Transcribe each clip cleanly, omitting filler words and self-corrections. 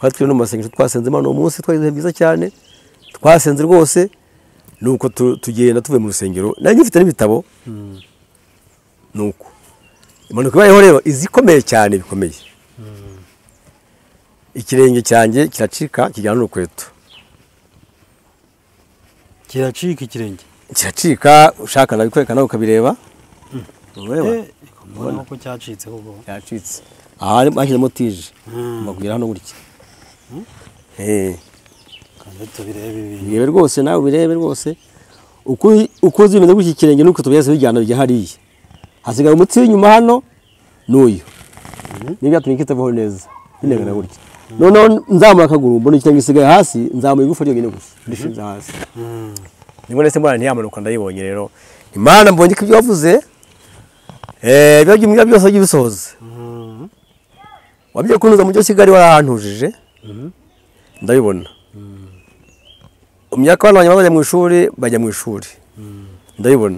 Twari turi no mu masengesho, twasenze Imana uwo munsi, twagize byiza cyane, twasenze rwose. Nuko tugenda tuvuye mu rusengero, nanjye mfite n'ibitabo. Nuko impanuka ibayeho rero izikomeye cyane bikomeye, ikirenge cyanjye kiracika kijyana n'urukweto. Kiracika ikirenge? Kiracika, ushaka nabikwereka nawe ukabireba. Ureba? Mbona ko cyacitse koko. Cyacitse. Aha bashyizemo tije. Bakugera hano gutya. Kandi tubirebe ibintu. Birebe rwose nawe ubirebe rwose. Uko zimeze gutya ikirenge nuko tubyase bijyana bijya hariya. Hasigaye umutsi w'inyuma hano n'uyu. Nibyo byatumye kitavaho neza. Binegana gutya. Noneho nzamuye akaguru mbona ikirenge gisigaye hasi, nzamuye igufa ryonyine gusa. Ndishinze hasi. Nibwo nese mbona ntiyamanuka ndayibonye rero. Imana mbonye ko ibyo wavuze ibyo byose wagiye ubisohoza. Wabye kunuza mu cyo Kigali warahantujije. Ndabibona. Imyaka abana banjye bajya mu ishuri, bajya mu ishuri. Ndabibona.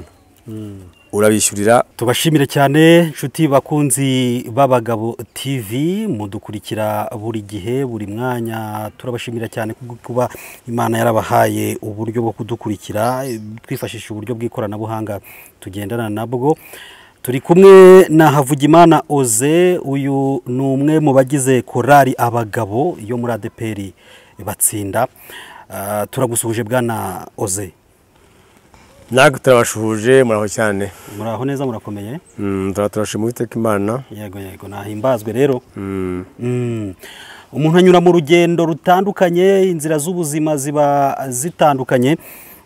Urabishyurira. Tubashimire cyane inshuti bakunzi b'Abagabo TV, mudukurikira buri gihe buri mwanya. Turabashimira cyane kuba Imana yarabahaye uburyo bwo kudukurikira twifashisha uburyo bw'ikoranabuhanga tugendana nabwo. Turi kumwe na Havugimana Oze, uyu ni umwe mu bagize korali Abagabo yo muri ADEPR Batsinda. Turagusuhuje bwana Oze. Natwe turabashuhuje, muraho cyane. Muraho neza, murakomeye. Turashima Uwiteka Imana. Yego yego, nahimbazwe rero. Umuntu anyura mu rugendo rutandukanye, inzira z'ubuzima ziba zitandukanye,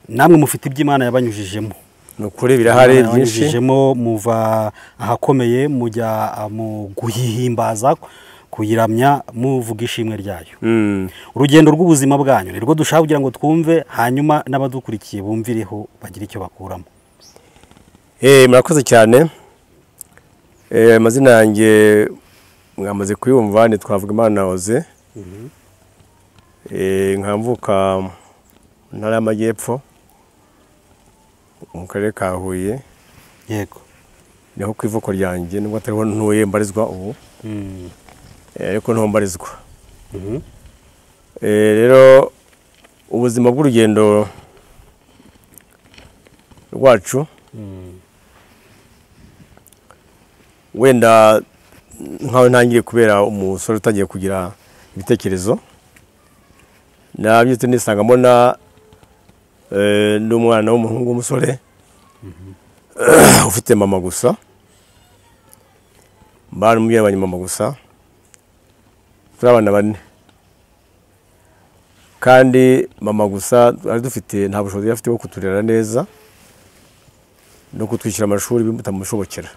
namwe mufite iby'Imana yabanyujijemo. Nukuri birahari byinshi. Yabanyujijemo muva ahakomeye mujya mu guhimbaza, kuyiramya, muvuga ishimwe ryayo. Urugendo rw'ubuzima bwanyu nirwo dushaka kugira ngo twumve, hanyuma n'abadukurikiye bumvireho bagire icyo bakuramo. Murakoze cyane. Amazina yanjye mwamaze kuyumva, ni Twavugimana Oze. Nkamvuka mu ntara y'Amajyepfo mu karere ka Huye. Yego. Niho ku ivuko ryanjye, nubwo atariho ntuye mbarizwa ubu. Ariko nto mbarizwa. Rero ubuzima bw'urugendo rwacu wenda nkawe ntangiye kubera umusore utagiye kugira ibitekerezo, nabyutse nisanga mbona n'umwana w'umuhungu w'umusore ufite mama gusa, mbana umubyeyi wanjye mama gusa, turi abana bane, kandi mama gusa ari dufite nta bushobozi afite bwo kuturera neza no kutwishyura amashuri bitamushobokera,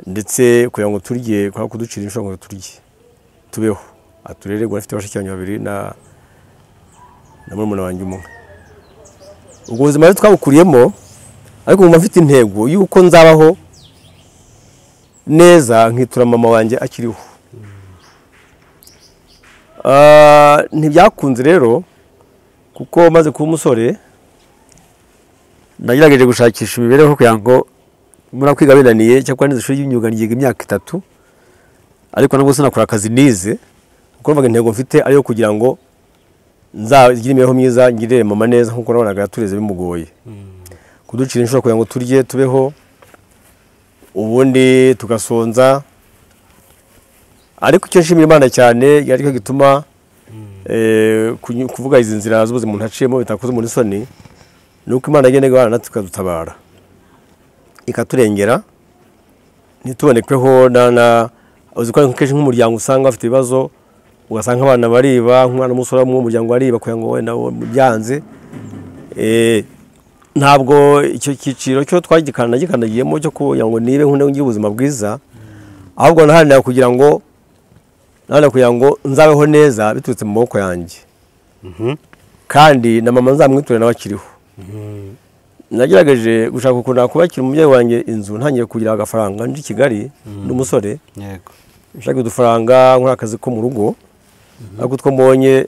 ndetse kugira ngo turye kwa kuducira inshuro ngo turye tubeho, aturere ngo afite bashiki banjye babiri na murumuna wanjye umwe. Ubwo buzima rero twabukuriyemo, ariko ngumva mfite intego yuko nzabaho neza nkitura mama wanjye akiriho. Ntibyakunze rero kuko maze kuba umusore nagerageje gushakisha imibereho kugira ngo muri kwiga binaniye, cyakora nize ishuri ry'imyuga niga imyaka 3, ariko nabwo sinakora akazi nize, kuko numvaga intego mfite ariyo kugira ngo nzagire imibereho myiza, ngirire mama neza nkuko nabonaga yatureze bimugoye. Kuducira inshuro kugira ngo turye tubeho, ubundi tugasonza. Ariko icyo nshimira Imana cyane yari cyo gituma kuvuga izi nzira z'ubuzima umuntu aciyemo bitakoze umuntu isoni, nuko Imana igenda igabana natwe ikadutabara, ikaturengera ntitubonekweho na uzi ko kenshi nk'umuryango usanga bafite ibibazo, ugasanga abana bariba, nk'umwana w'umusore wo mu muryango ariba kugira ngo wenda byanze. Ntabwo icyo cyiciro cyo twagikandagiyemo cyo kugira ngo nibe nkunde ngire ubuzima bwiza, ahubwo naharanira kugira ngo nzabeho neza biturutse mu maboko yanjye. Kandi na mama nzamwiture nawe akiriho. Nagerageje gushaka ukuntu nakubakira umubyeyi wanjye inzu, ntangiye kugira agafaranga ndi Kigali n'umusore. Yego. Nshaka udufaranga nkora akazi ko mu rugo, ariko utwo mbonye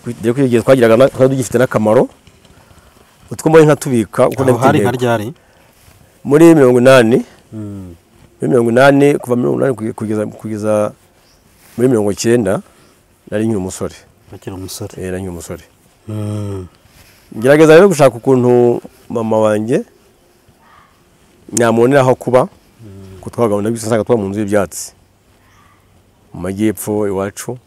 igihe twagiraga twari tugifite n'akamaro, utwo mbonye nkatubika uko nabitekereje. Hari ryari? Muri 80. Muri 80, kuva 80 kugeza Muri 90 nari nkiri umusore. Akiri umusore. Nari nkiri umusore. Ngerageza rero gushaka ukuntu mama wanjye nyamubonera aho kuba, kuko twagabana byose nsanga tuba mu nzu y'ibyatsi mu majyepfo iwacu.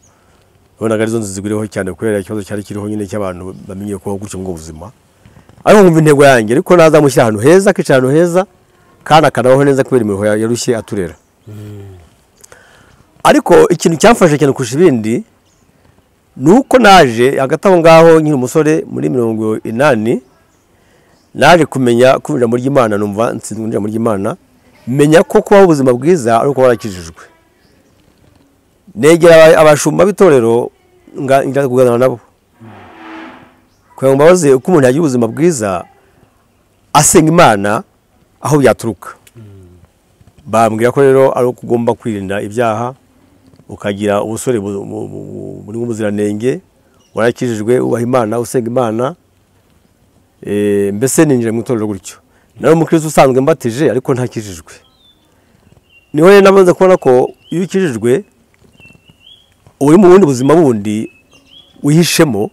Ubonaga arizo nzu ziguriweho cyane kubera ikibazo cyari kiriho nyine cy'abantu bamenyeye kubaho gutyo mu buzima. Ariko nkumva intego yanjye ariko nazamushyira ahantu heza, akicara ahantu heza kandi akanabaho neza kubera imiruho yarushye aturera. Ariko ikintu cyamfashe cyane kurusha ibindi ni uko naje hagati aho ngaho nkiri umusore muri 80 naje kumenya ko ijambo ry'Imana, numva nsinzwe ijambo ry'Imana, menya ko kubaho ubuzima bwiza ari uko warakijijwe. Negera abashumba b'itorero njya kuganira nabo kugira ngo mbabaze uko umuntu yagira ubuzima bwiza asenga Imana aho byaturuka. Bambwira ko rero ari uko ugomba kwirinda ibyaha, ukagira ubusore burimo ubuziranenge, warakijijwe, ubaha Imana, usenga Imana. Mbese ninjira mu itorero gutyo. Nari umukristo usanzwe mbatije ariko ntakijijwe. Niho rero nabanza kubona ko iyo ukijijwe uri mu bundi buzima bundi wihishemo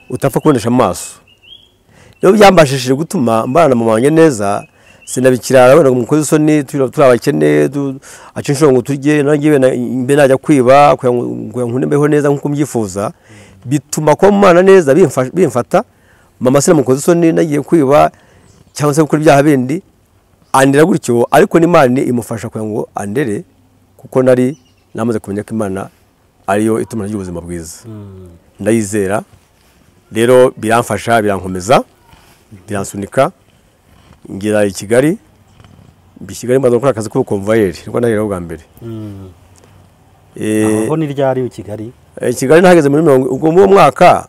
utapfa kubonesha amaso. Rero byambashishije gutuma mbana na mama wanjye neza, sinabikirara wenda ngo mukoze isoni, turi abakene, aca inshuro ngo turye, nanjye mbe najya kwiba kugira ngo nkunde mbeho neza nk'uko mbyifuza. Bituma kuba mubana neza bimfata. Mama sinamukoze isoni nagiye kwiba cyangwa se gukora ibyaha bindi, andera gutyo, ariko n'Imana imufasha kugira ngo andere, kuko nari namaze kumenya ko Imana ariyo ituma ngira ubuzima bwiza. Ndayizera rero biramfasha, birankomeza, biransunika ngira i Kigali. Mbi Kigali mbanza gukora akazi k'ubukomvayeri, niko naheraho bwa mbere. Aho ni ryari i Kigali? Kigali nahageze muri mirongo ubwo mu mwaka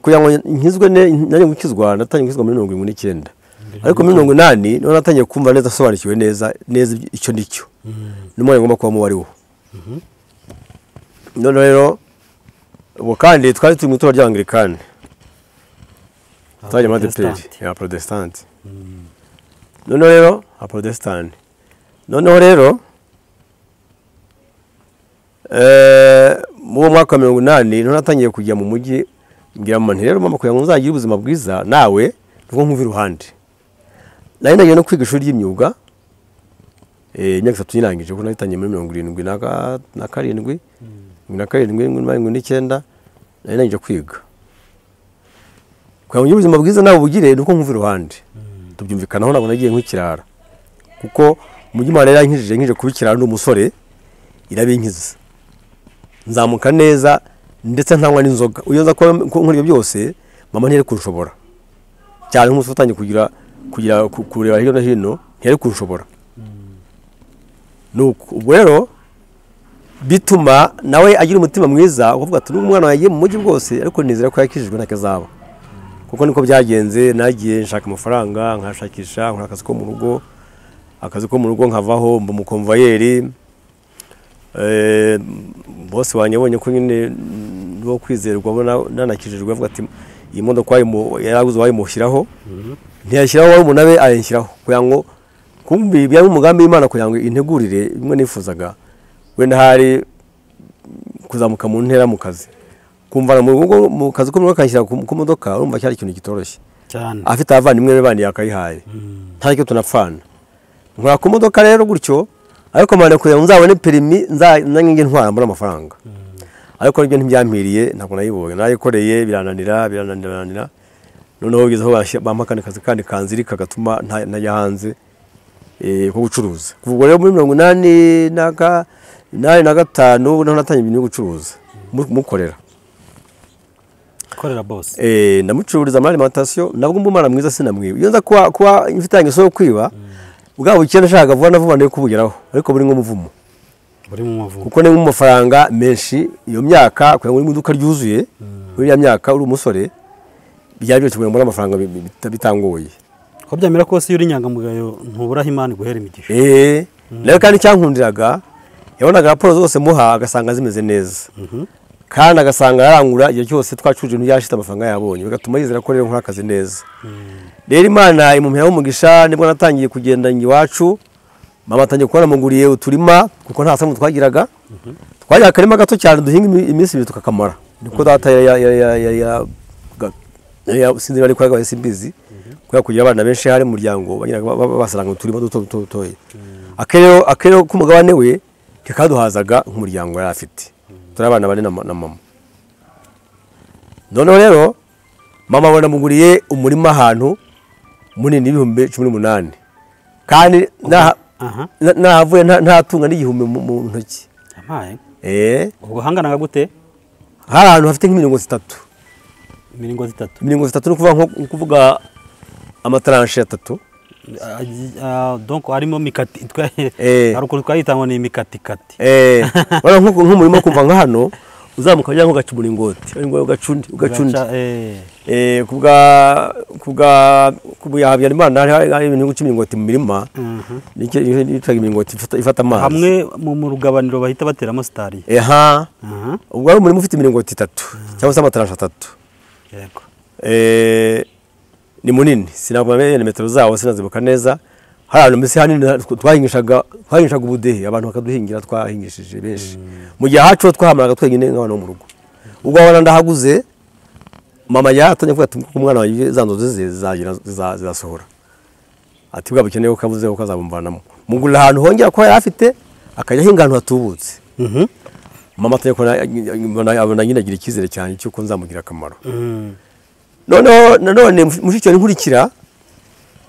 kugira ngo nkizwe nari gukizwa, natangiye gukizwa muri 79. Ariko muri 80 niho natangiye kumva neza, asobanukiwe neza neza icyo ndicyo. N'umwanya ngomba kuba mu wari wo. None rero ubwo kandi twari turi mu itorero ry'Anglikani. Twajya muri ADEPR ya Protestant. None rero a Protestant. Noneho rero mu mwaka wa 80 niho natangiye kujya mu mujyi, ngira mama rero mama kugira ngo nzagire ubuzima bwiza nawe nuko nkumva iruhande. Nari nagiye no kwiga ishuri ry'imyuga, imyaka 3 nyirangije, kuko natangiye muri 77, 79, nari nagiye kwiga. Kugira ngo ubuzima bwiza nawe bugire nuko nkumva iruhande. Tubyumvikanaho, ntabwo nagiye nk'ikirara, kuko mujyi Imana yarankijije nkije kuba ikirara ndi umusore, irabinkiza nzamuka neza ndetse ntanywa n'inzoga. Iyo nza kuba nkora ibyo byose mama ntiyari kunshobora cyane, nk'umusore utangiye kugira kureba hirya no hino ntiyari kunshobora. Nuko ubwo rero bituma nawe agira umutima mwiza ukavuga ati n'umwana yagiye mu mujyi bwose ariko nizera ko yakijijwe ntakazaba. Kuko niko byagenze, nagiye nshaka amafaranga, nkashakisha, nkora akazi ko mu rugo, akazi ko mu rugo nkavaho mba umukomvayeri. Bose wanyabonye ko nyine no kwizerwa abona nanakijijwe, avuga ati iyi modoka yaraguze wayimushyiraho, ntiyashyiraho wari umunabe ayinshyiraho kugira ngo kumbi byari umugambi w'Imana kugira ngo integurire bimwe nifuzaga, wenda hari kuzamuka mu ntera mu kazi, kumvana mu rugo mu kazi ko mu rugo akanshyira ku modoka, urumva cyari ikintu kitoroshye cyane. Afite abavandimwe be bandi yakayihaye, nta cyo tunapfana. Nkora ku modoka rero gutyo, ariko mane kugira ngo nzabone perimi nzange ntwara mbona amafaranga. Ariko ibyo ntibyampiriye, ntabwo nayibonye, nayikoreye birananira birananira birananira. Noneho bigeze aho bampa akandi kazi kandi kanzirika gatuma ntajya hanze ko gucuruza. Kuva ubwo rero muri 85 niho natangiye ibintu byo gucuruza, mukorera. Korera boss. Ndamucururiza muri alimentation, nabwo mbumara mwiza sinamwiba. Iyo nza kuba mfite ingeso yo kwiba, bwa bukene nashakaga vuba na vuba nayo kubugeraho, ariko buri nk'umuvumo. Buri mu muvumo. Kuko ni mu mafaranga menshi iyo myaka kugira ngo mu iduka ryuzuye, muri ya myaka uri umusore byari byose kugira ngo amafaranga bitangoye. Ko byamera kose iyo uri inyangamugayo ntuburaho Imana guhera imigisha. Nayo kandi cyankundiraga, yabonaga raporo zose muha agasanga zimeze neza. Kandi agasanga yarangura igihe cyose twacuje ibintu yashite amafaranga yabonye, bigatuma yizera ko rero nkora akazi neza. Rero Imana imumpera umugisha, nibwo natangiye kugenda iwacu Mama atangiye kubona muguriye uturima kuko nta sambu twagiraga. Twajyaga akarima gato cyane duhinga iminsi ibiri tukakamara. Niko data ya sinzi bari kwaga simbizi. Kubera kugira abana benshi hari mu muryango basaranga uturima duto duto dutoye. Akero k'umugabane we kikaduhazaga nk'umuryango yari afite. Turi abana bane na mama. Noneho rero mama abona muguriye umurima ahantu munini 18,000. Kandi nahavuye ntatunga n'igihumbi mu ntoki. Amaye. Ubwo hanganaga gute? Hari ahantu hafite nk'imirongo itatu. Imirongo itatu. Imirongo itatu no kuvuga nko kuvuga amatranche atatu. Donc harimo mikati hari twayita ngo ni mikati kati. Wala nk'umurimo kumva nka hano uzamuka ujya nko gaca umuringoti, ngo ugacundi ugacundi. Kubwa kubwa Habyarimana hari ibintu guca imiringoti mu mirima. Nicyo yitaga imiringoti ifata amazi. Hamwe mu rugabaniro bahita bateramo stari. Ubwo ari umurimo ufite imiringoti itatu cyangwa se amatranche atatu. Yego. Ni munini sinabwo metero zawo sinazibuka neza. Hari ahantu mbese hanini twahingishaga ubudehe abantu bakaduhingira twahingishije benshi. Mu gihe hacu twahamaraga twenyine nk'abantu bo mu rugo. Ubwo abana ndahaguze mama yatangiye kuvuga ati umwana wanjye za nzozi ze zizasohora. Ati bwa bukeneye ko kavuze ko kazabumvanamo. Mugurira ahantu hongera ko yari afite akajya ahinga ahantu hatubutse. Mama atangiye kubona abona nyine agira icyizere cyane cy'uko nzamugira akamaro. Noneho nanone mushiki wanjye nkurikira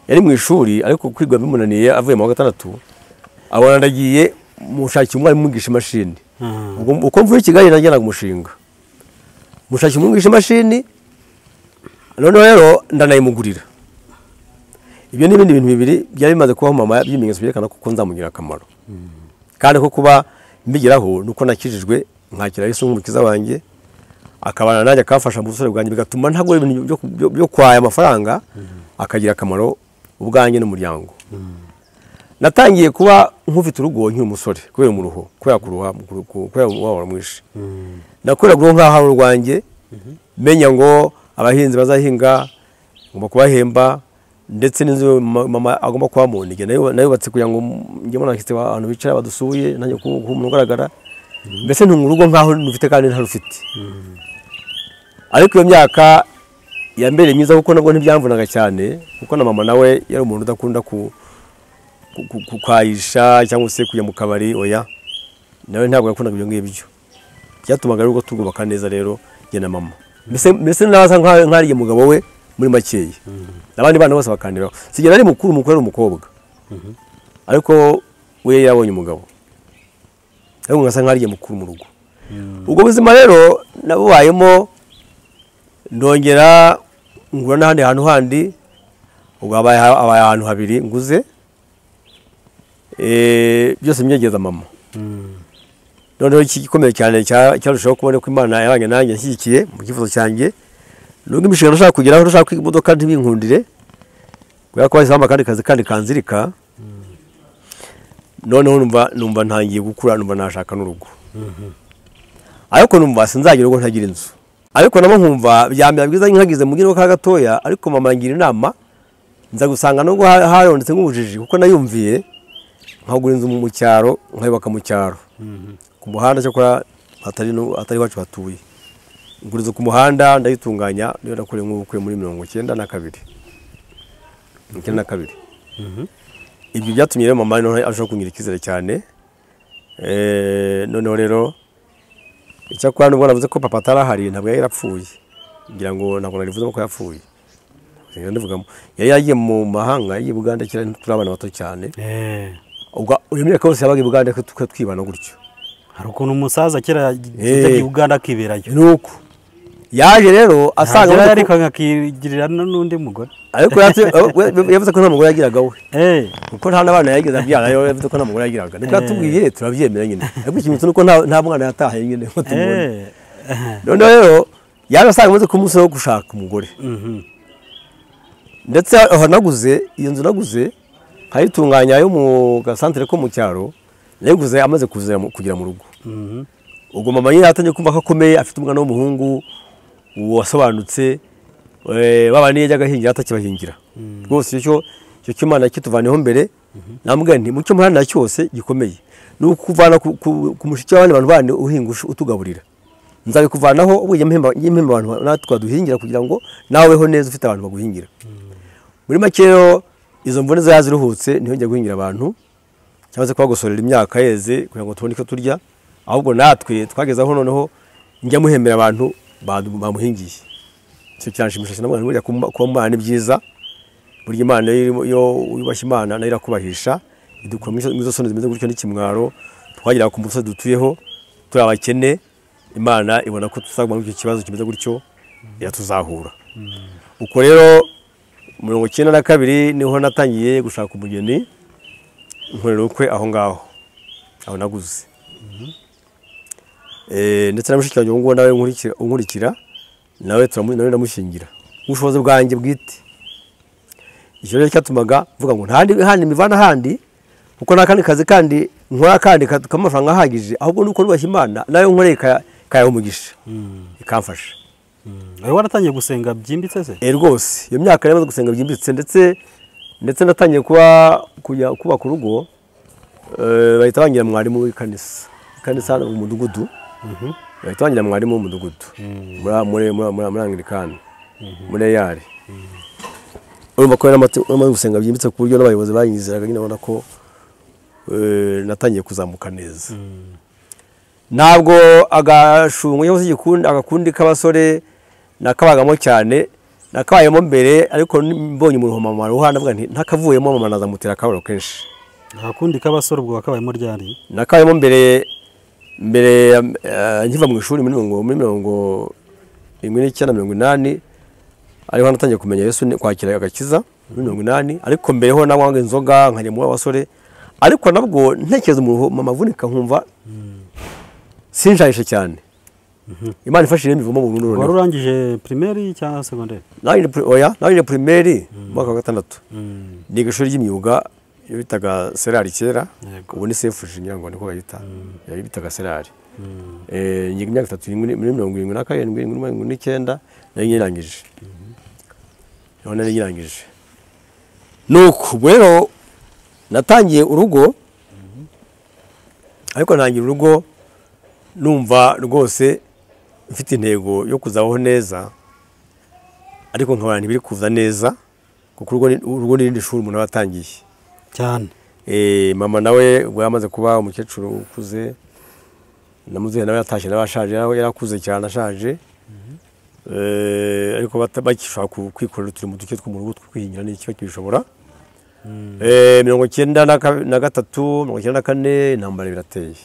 yari mu ishuri ariko kwigwa bimunaniye avuye mu wa gatandatu abona ndagiye mushakira umwarimu mwigisha imashini. Uko mvuye i Kigali najyanaga umushinga mushakira umwigisha imashini, noneho rero ndanayimugurira. Ibyo n'ibindi bintu bibiri byari bimaze kubaho mama by'ibimenyetso byerekana ko nzamugira akamaro. Kandi ko kuba mbigeraho nuko nakijijwe nkakira Yesu nk'umukiza wanjye akabana nanjye akafasha mu busore bwanjye bigatuma ntagura ibintu byo kwaya amafaranga akagira akamaro ubwanjye n'umuryango. Natangiye kuba nk'ufite urugo nkiri umusore kubera umuruho, kubera kuruha, kubera umubabaro mwinshi. Nakoreraga urugo nk'aho ari urwanjye, menya ngo abahinzi bazahinga ngomba kubahemba ndetse n'inzu mama agomba kubamo nige nayubatse kugira ngo njye mbona abashyitsi abantu bicara badusuye nanjye kuba umuntu ugaragara. Mbese ntunga urugo nk'aho rufite kandi ntarufite. Ariko iyo myaka yambereye myiza kuko nabwo ntibyamvunaga cyane kuko na mama nawe yari umuntu udakunda kwayisha cyangwa se kujya mu kabari, oya nawe ntabwo yakundaga ibyo ngibyo. Byatumaga rero tugubaka neza rero njye na mama. Mbese nabaza nk'ariye mugabo we muri makeya. Abandi bana bose bakandiraho. Sigera ari mukuru mukuru ari umukobwa. Ariko we yabonye umugabo. Ariko ngasa nk'ariye mukuru mu rugo. Ubwo buzima rero nabubayemo ndongera ngura n'ahandi hantu handi ubwo abaye ahantu habiri nguze byose mbyegeza mama. Noneho igikomeye cyane cyarushaho kubona ko Imana yabanye nanjye nshyigikiye mu cyifuzo cyanjye. Nubwo imishinga nashaka kugeraho nashaka kwiga imodoka ntibinkundire kubera ko bahise kandi kazi kandi kanzirika. Noneho numva ntangiye gukura numva nashaka n'urugo. Ariko numva sinzagira urugo ntagira inzu. Ariko nabo nkumva byamera bwiza nkagize mu giro ka gatoya ariko mama ngira inama nza gusanga nubwo harondetse nk'ubujiji kuko nayumviye nkagura inzu mu cyaro nkayubaka mu cyaro. Ku muhanda cyakora atari wacu hatuye. Ngura inzu ku muhanda ndayitunganya niyo nakoreye nk'ubukwe muri 92. 92. Ibyo byatumye rero mama noneho arushaho kungira icyizere cyane. Noneho rero icyakora nubwo navuze ko papa atarahari ntabwo yari yarapfuye. Ngira ngo ntabwo narivuze ko yapfuye. Ndivugamo yari yagiye mu mahanga yagiye Buganda kera turi abana bato cyane. Ubwo uyu myaka yose yabaga i Buganda twibana gutyo. Hari ukuntu umusaza kera yajyaga i Buganda akiberayo. Nuko yaje rero asanga ariko akigirira n'undi mugore. Ariko yavuze ko nta mugore yagiraga we. Kuko nta n'abana yageze abyara yavuze ko nta mugore yagiraga. Niko yatubwiye turabyemera nyine. Ariko ikimenyetso nuko nta mwana yatahaye nyine ngo tumubone. Noneho rero yaje asanga amaze kumusaba wo gushaka umugore. Ndetse aho naguze iyo nzu naguze nkayitunganya yo mu gasantere ko mu cyaro nayiguze amaze kugera mu rugo. Ubwo mama nyine yatangiye kumva ko akomeye afite umwana w'umuhungu wasobanutse baba niyo yajyaga ahingira atakibahingira. Rwose icyo Imana kituvaneho mbere Namubwira nti mucyo muhana cyose gikomeye ni ukuvana ku mushiki w'abandi bantu bandi uhinga utugaburira. Nzabikuvanaho ubwo mpemba abantu natwe duhingira kugira ngo nawe weho neza ufite abantu baguhingira. Muri make rero izo mvune zaziruhutse ntihongeye guhingira abantu cyangwa se kubagosorera imyaka yeze kugira ngo tubone icyo turya, ahubwo natwe twageze aho noneho njya muhembera abantu bamuhingiye. Icyo cyanshimisha cyane burya kuba Imana ni byiza, burya Imana iyo wubashye Imana nayo irakubahisha, idukura muri izo soni zimeze gutyo n'ikimwaro twagera ku musozi dutuyeho turi abakene, Imana ibona ko tuzaguma muri icyo kibazo kimeze gutyo iratuzahura. Uko rero 92 niho natangiye gushaka umugeni nkorera ubukwe aho ngaho aho naguze. Ndetse na mushiki wanjye ngo nawe unkurikira nawe nawe ndamushingira ubushobozi bwanjye bwite. Icyo rero cyatumaga mvuga ngo ntandi handi mivana handi kuko nakandi kazi kandi nkora kandi kamafaranga ahagije, ahubwo nuko nubashye Imana nayo nkoreye kayaho umugisha ikamfasha. Wari waratangiye gusenga byimbitse se? Rwose iyo myaka nari maze gusenga byimbitse, ndetse natangiye kuba kujya kubaka urugo, bahita bangira mwarimu w'ikanisa ikanisa mu mudugudu. Bahita bangira mwarimu w'umudugudu muri Anglikani muri Eyari. Urumva ko nari gusenga byimbitse ku buryo n'abayobozi banyizeraga nyine babona ko natangiye kuzamuka neza. Ntabwo agashungu cyangwa se igikundi agakundi k'abasore nakabagamo cyane, nakabayemo mbere, ariko mbonye umuntu mama ruha ndavuga nti ntakavuyemo mama nazamutera akabaro kenshi. Agakundi k'abasore ubwo wakabayemo ryari? Nakabayemo mbere nkiva mu ishuri muri 1980 80, ariho natangiye kumenya Yesu kwakira agakiza muri 80, ariko mbere ho nawanga inzoga nkajya mu basore, ariko nabwo ntekereza umuntu mama avunika nkumva sinjayishe cyane. Imana ifashije imivumo mu burundu. Wari urangije primaire cyangwa secondaire? Narangije primaire mu mwaka wa gatandatu. Niga ishuri ry'imyuga iyo bitaga Serari kera, ubu ni CFG ngira ngo niko bayita. Yari bitaga Serari. Niga imyaka 3 muri 77 79 nari nyirangije. None nyirangije. Nuko rero natangiye urugo, ariko ntangira urugo numva rwose mfite intego yo kuzabaho neza, ariko nkabona ntibiri kuza neza kuko urugo n'irindi shuri umuntu abatangiye cyane. Mama nawe ubwo yamaze kuba umukecuru ukuze, namuzehe nawe yatashye nawe ashaje, yarakuze cyane ashaje. Ariko bakishaka kwikorera uturimo duke two mu rugo two kwihingira n'iki bakibishobora. 93 94 intambara birateye.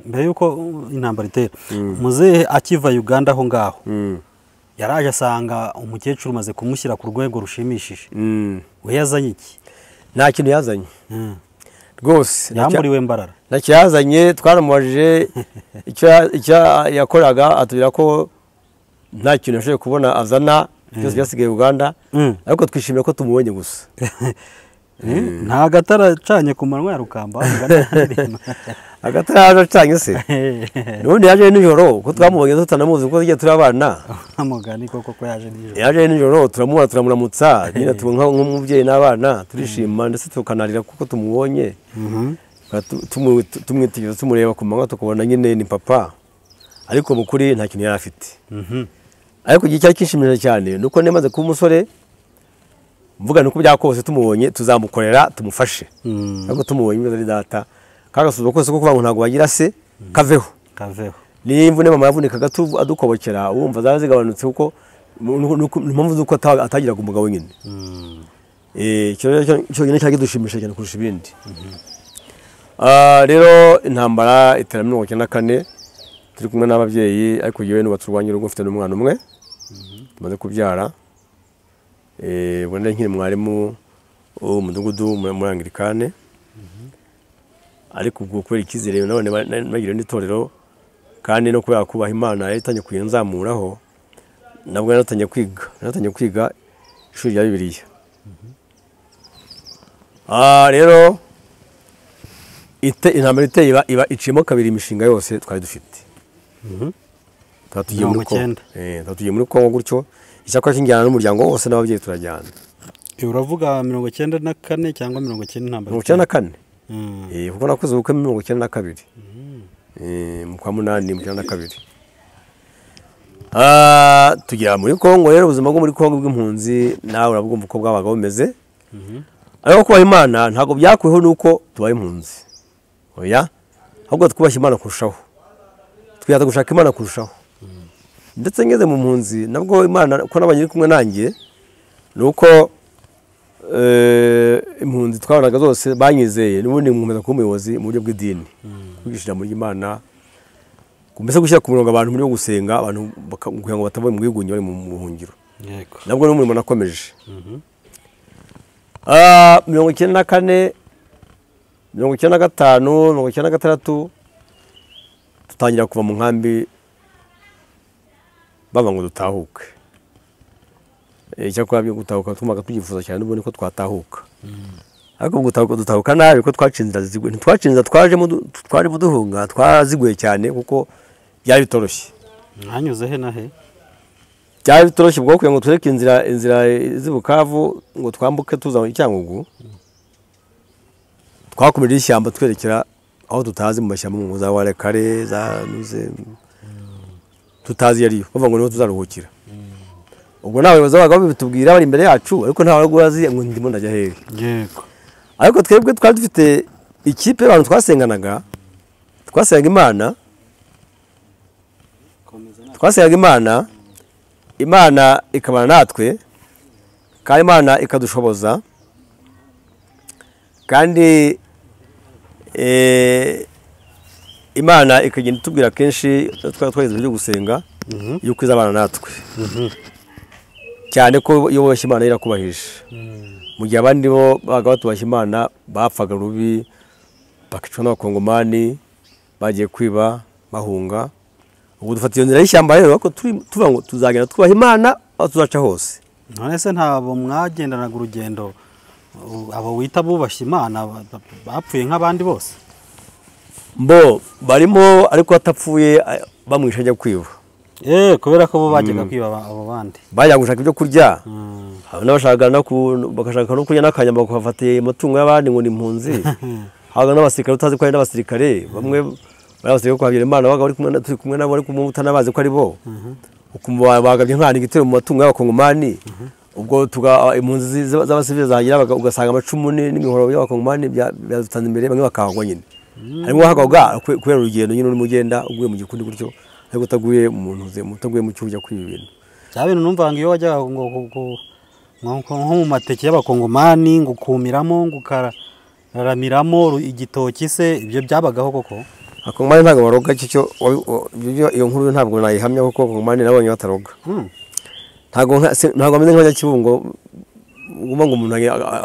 Mbere yuko intambara itera, muzehe akiva Uganda aho ngaho yaraje asanga umukecuru umaze kumushyira ku rwego rushimishije. We yazanye iki? Nta kintu yazanye rwose, yamburiwe Mbarara ntacyo yazanye. Twaramubajije icyo yakoraga atubwira ko nta kintu yashoboye kubona azana, byose byasigaye Uganda, ariko twishimira ko tumubonye gusa. Nta gatara acanye ku manywa ya Rukamba. Agatara yaje acanye se? Nubundi yaje nijoro kuko twamubonye tutanamuzi kuko tugiye turi abana. Amugani koko ko yaje nijoro. Yaje nijoro turamubona turamuramutsa, nyine tubona nk'umubyeyi n'abana turishima ndetse tukanarira kuko tumubonye. Tumwitegereza tumureba ku manywa tukabona nyine ni papa, ariko mu kuri nta kintu yari afite. Ariko igihe cyari kinshimishije cyane nuko nemaze kuba umusore mvuga nuko byakose tumubonye tuzamukorera tumufashe. Ariko tumubonye ari data kagasuzuma kose kuko kuvuga ntago wagira se kaveho. Ni imvune mama yavunikaga adukobokera wumva zarazigabanutse kuko impamvu zuko atagiraga umugabo nyine. Icyo cyonyine cyari kidushimisha cyane kurusha ibindi. Rero intambara itera 94 turi kumwe n'ababyeyi, ariko yewe nubatse urwanyu rugo mfite n'umwana umwe tumaze kubyara. Ubwo nkiri mwarimu w'umudugudu muri Anglikane, ariko ubwo kubera icyizere nabone bagiriwe n'itorero kandi no kubera kubaha Imana yatangiye kuyinzamuraho, nabwo natangiye kwiga ishuri rya Bibiliya. Rero intambara iteye iba iciyemo kabiri imishinga yose twari dufite. Tugiye muri Kongo gutyo, icyakora kinjyana n'umuryango wose n'ababyeyi turajyana. Uravuga 94 cyangwa 90 intambara? 94. Kuko nakoze ubukwe 92. Mu kwa munani mu 92. Tugera muri Kongo rero, ubuzima bwo muri Kongo bw'impunzi nawe urabwumva uko bwabaga bumeze. Ariko kubaha Imana ntabwo byakuweho nuko tubaye impunzi. Oya, ahubwo twubashye Imana kurushaho, twihata gushaka Imana kurushaho. Ndetse ngeze mu mpunzi nabwo Imana ko nabanye kumwe nanjye, nuko impunzi twabanaga zose banyizeye, n'ubundi nkomeza kuba umuyobozi mu buryo bw'idini, kwigisha ijambo ry'Imana, mbese gushyira ku murongo abantu muri gusenga, abantu kugira ngo batava mu bwigunge bari mu buhungiro. Yego. Nabwo n'umurimo nakomeje. 94, 95, 96 tutangira kuva mu nkambi baba ngo dutahuke. Icyakora byo gutahuka tumaga tubyifuza cyane n'ubundi ko twatahuka. Ariko gutahuka dutahuka nabi ko twacinzira ziguye. Ntitwacinzira twajemo twari buduhunga twaziguye cyane kuko byari bitoroshye. Mwanyuze he na he? Byari bitoroshye bwo kugira ngo tureke inzira z'Ibukavu ngo twambuke tuza i Cyangugu. Twakomeje ishyamba twerekera aho tutazi mu mashyamba mu za Warekare za Nuze tutazi yariyo bavuga ngo niho tuzaruhukira. Ubwo nabayobozi babaga babitubwira bari imbere yacu, ariko nta wari ngo ndimo ndajya hehe. Yego. Ariko twebwe twari dufite ikipe y'abantu twasenganaga, twasenga Imana, Imana ikabana natwe, kandi Imana ikadushoboza, kandi Imana ikagenda itubwira kenshi twari twageze byo gusenga yuko izabana natwe. Cyane ko iyo wubashye Imana irakubahisha. Mu gihe abandi bo babaga batubashye Imana bapfaga rubi, bakicwa n'abakongomani bagiye kwiba bahunga. Ubu dufata iyo nzira y'ishyamba rero, ariko tuvuga ngo tuzagenda twubaha Imana aho tuzaca hose. None se ntabo mwagendanaga urugendo abo wita bubashye Imana bapfuye nk'abandi bose? Mbo barimo, ariko batapfuye bamwisha ajya kwiba. Kubera ko bo bajyaga kwiba abo bandi. Bajya gushaka ibyo kurya. N'abashaka no bakashaka no kurya n'akanyama bakafatiye amatungo y'abandi ngo ni impunzi. Haga n'abasirikare utazi ko ari n'abasirikare, bamwe bari abasirikare kwa Habyarimana baga bari kumwe turi kumwe nabo, ariko utanabazi ko ari bo. Ukumva bagabye nkana igitero mu matungo y'abakongomani. Ubwo tuga impunzi z'abasivile zagira ugasanga amacumu n'imihoro y'abakongomani byadutanze imbere, bamwe bakahagwa nyine. Harimo hagwaga kubera urugendo nyine urimo ugenda uguye mu gikundi gutyo, ariko utaguye umuntu uze mutaguye mu cyujya kwiba ibintu. Bya bintu numva ngo iyo wajyaga ngo nko mu mateke y'abakongomani ngo kumiramo ngo ukaramiramo igitoki se, ibyo byabagaho koko? Abakongomani ntabwo baroga cyo, iyo nkuru ntabwo nayihamya kuko abakongomani nabonye bataroga. Ntabwo ameze nk'abanyakibungo uguma ngo umuntu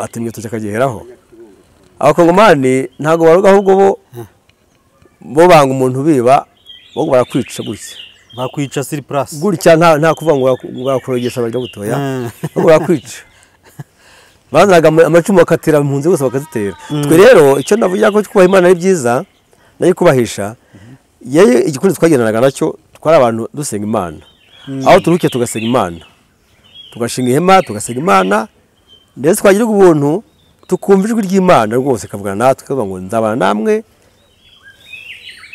atemye igitoki akagiheraho. Abakongomani ntabwo baroga, ahubwo bo banga umuntu biba, bo barakwica gutya. Bakwica sur place. Gutya nta kuvuga ngo bakurogesha bajya gutoya. Ahubwo barakwica. Bazanaga amacumu bakatira impunzi bose bakazitera. Twe rero icyo navugira ko kubaha Imana ari byiza, nayo kubahisha, yeye igikundi twagendanaga nacyo twari abantu dusenga Imana. Aho turukiye tugasenga Imana. Tugashinga ihema tugasenga Imana, ndetse twagira ubuntu tukumva ijwi ry'Imana rwose kavugana natwe kavuga ngo nzabana namwe,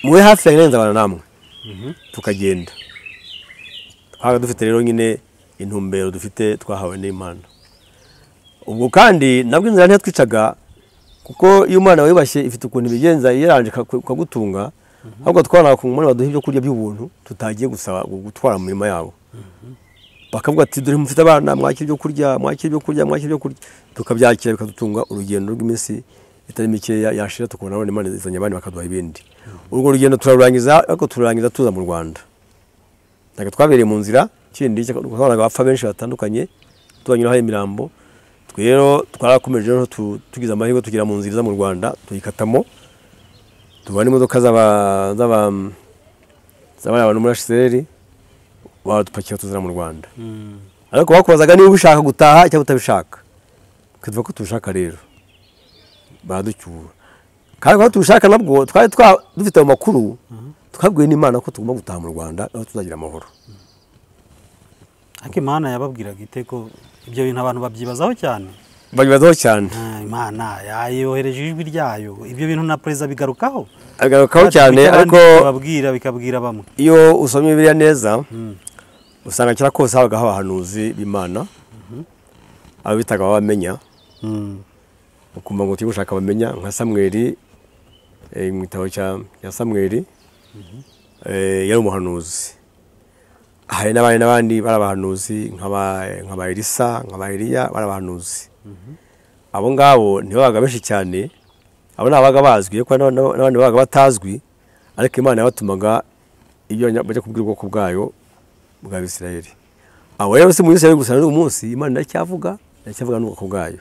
mube hafi yanjye nzabana namwe. Tukagenda. Twabaga dufite rero nyine intumbero dufite twahawe n'Imana. Ubwo kandi nabwo inzira ntiyatwicaga, kuko iyo Imana wibashye ifite ukuntu ibigenza yaranje kagutunga, ahubwo twabanaga ku ngomane baduha ibyo kurya by'ubuntu tutagiye gusaba gutwara mu mirima yabo. Bakavuga ati dore mufite abana, mwakira ibyo kurya, mwakira ibyo kurya, mwakira ibyo kurya, tukabyakira bikadutunga urugendo rw'iminsi itari mikeya yashira tukabona none Imana izanye abandi bakaduha ibindi. Urwo rugendo turarurangiza, ariko tururangiza tuza mu Rwanda. Ntabwo twabereye mu nzira kindi twabonaga abapfa benshi batandukanye tubanyuraho imirambo. Twe rero twarakomeje rero tugize amahirwe tugera mu nzira iza mu Rwanda tuyikatamo, tubona imodoka z'aba abantu muri HCR badupakira tuzana mu Rwanda. Ariko bakubazaga niba ushaka gutaha cyangwa utabishaka. Tukavuga ko tubishaka rero baraducyura. Kandi ko tubishaka nabwo twari dufite amakuru, twabwiwe n'Imana ko tugomba gutaha mu Rwanda aho tuzagira amahoro. Ariko Imana yababwiraga ite ko ibyo bintu abantu babyibazaho cyane? Babibazaho cyane. Imana yayohereje ijwi ryayo, ibyo bintu na perezida bigarukaho. Agarukaho cyane, ariko babwira bikabwira bamwe. Iyo usomye Bibiliya neza usanga kera kose habagaho abahanuzi b'Imana, abo bitaga abamenya. Ukumva ngo turi gushaka abamenya nka Samweli, mu gitabo cya Samweli, yari umuhanuzi. Hari n'abandi bari abahanuzi nk'aba Elisa, nk'aba Eliya, bari abahanuzi. Abo ngabo ntibabaga benshi cyane, abo ni ababaga bazwi, ariko n'abandi babaga batazwi, ariko Imana yabatumaga ibyo bajya kubwira ubwoko bwayo bwa Isirayeli. Abo rero si mu Isirayeli gusa, n'uyu munsi Imana iracyavuga n'ubwoko bwayo.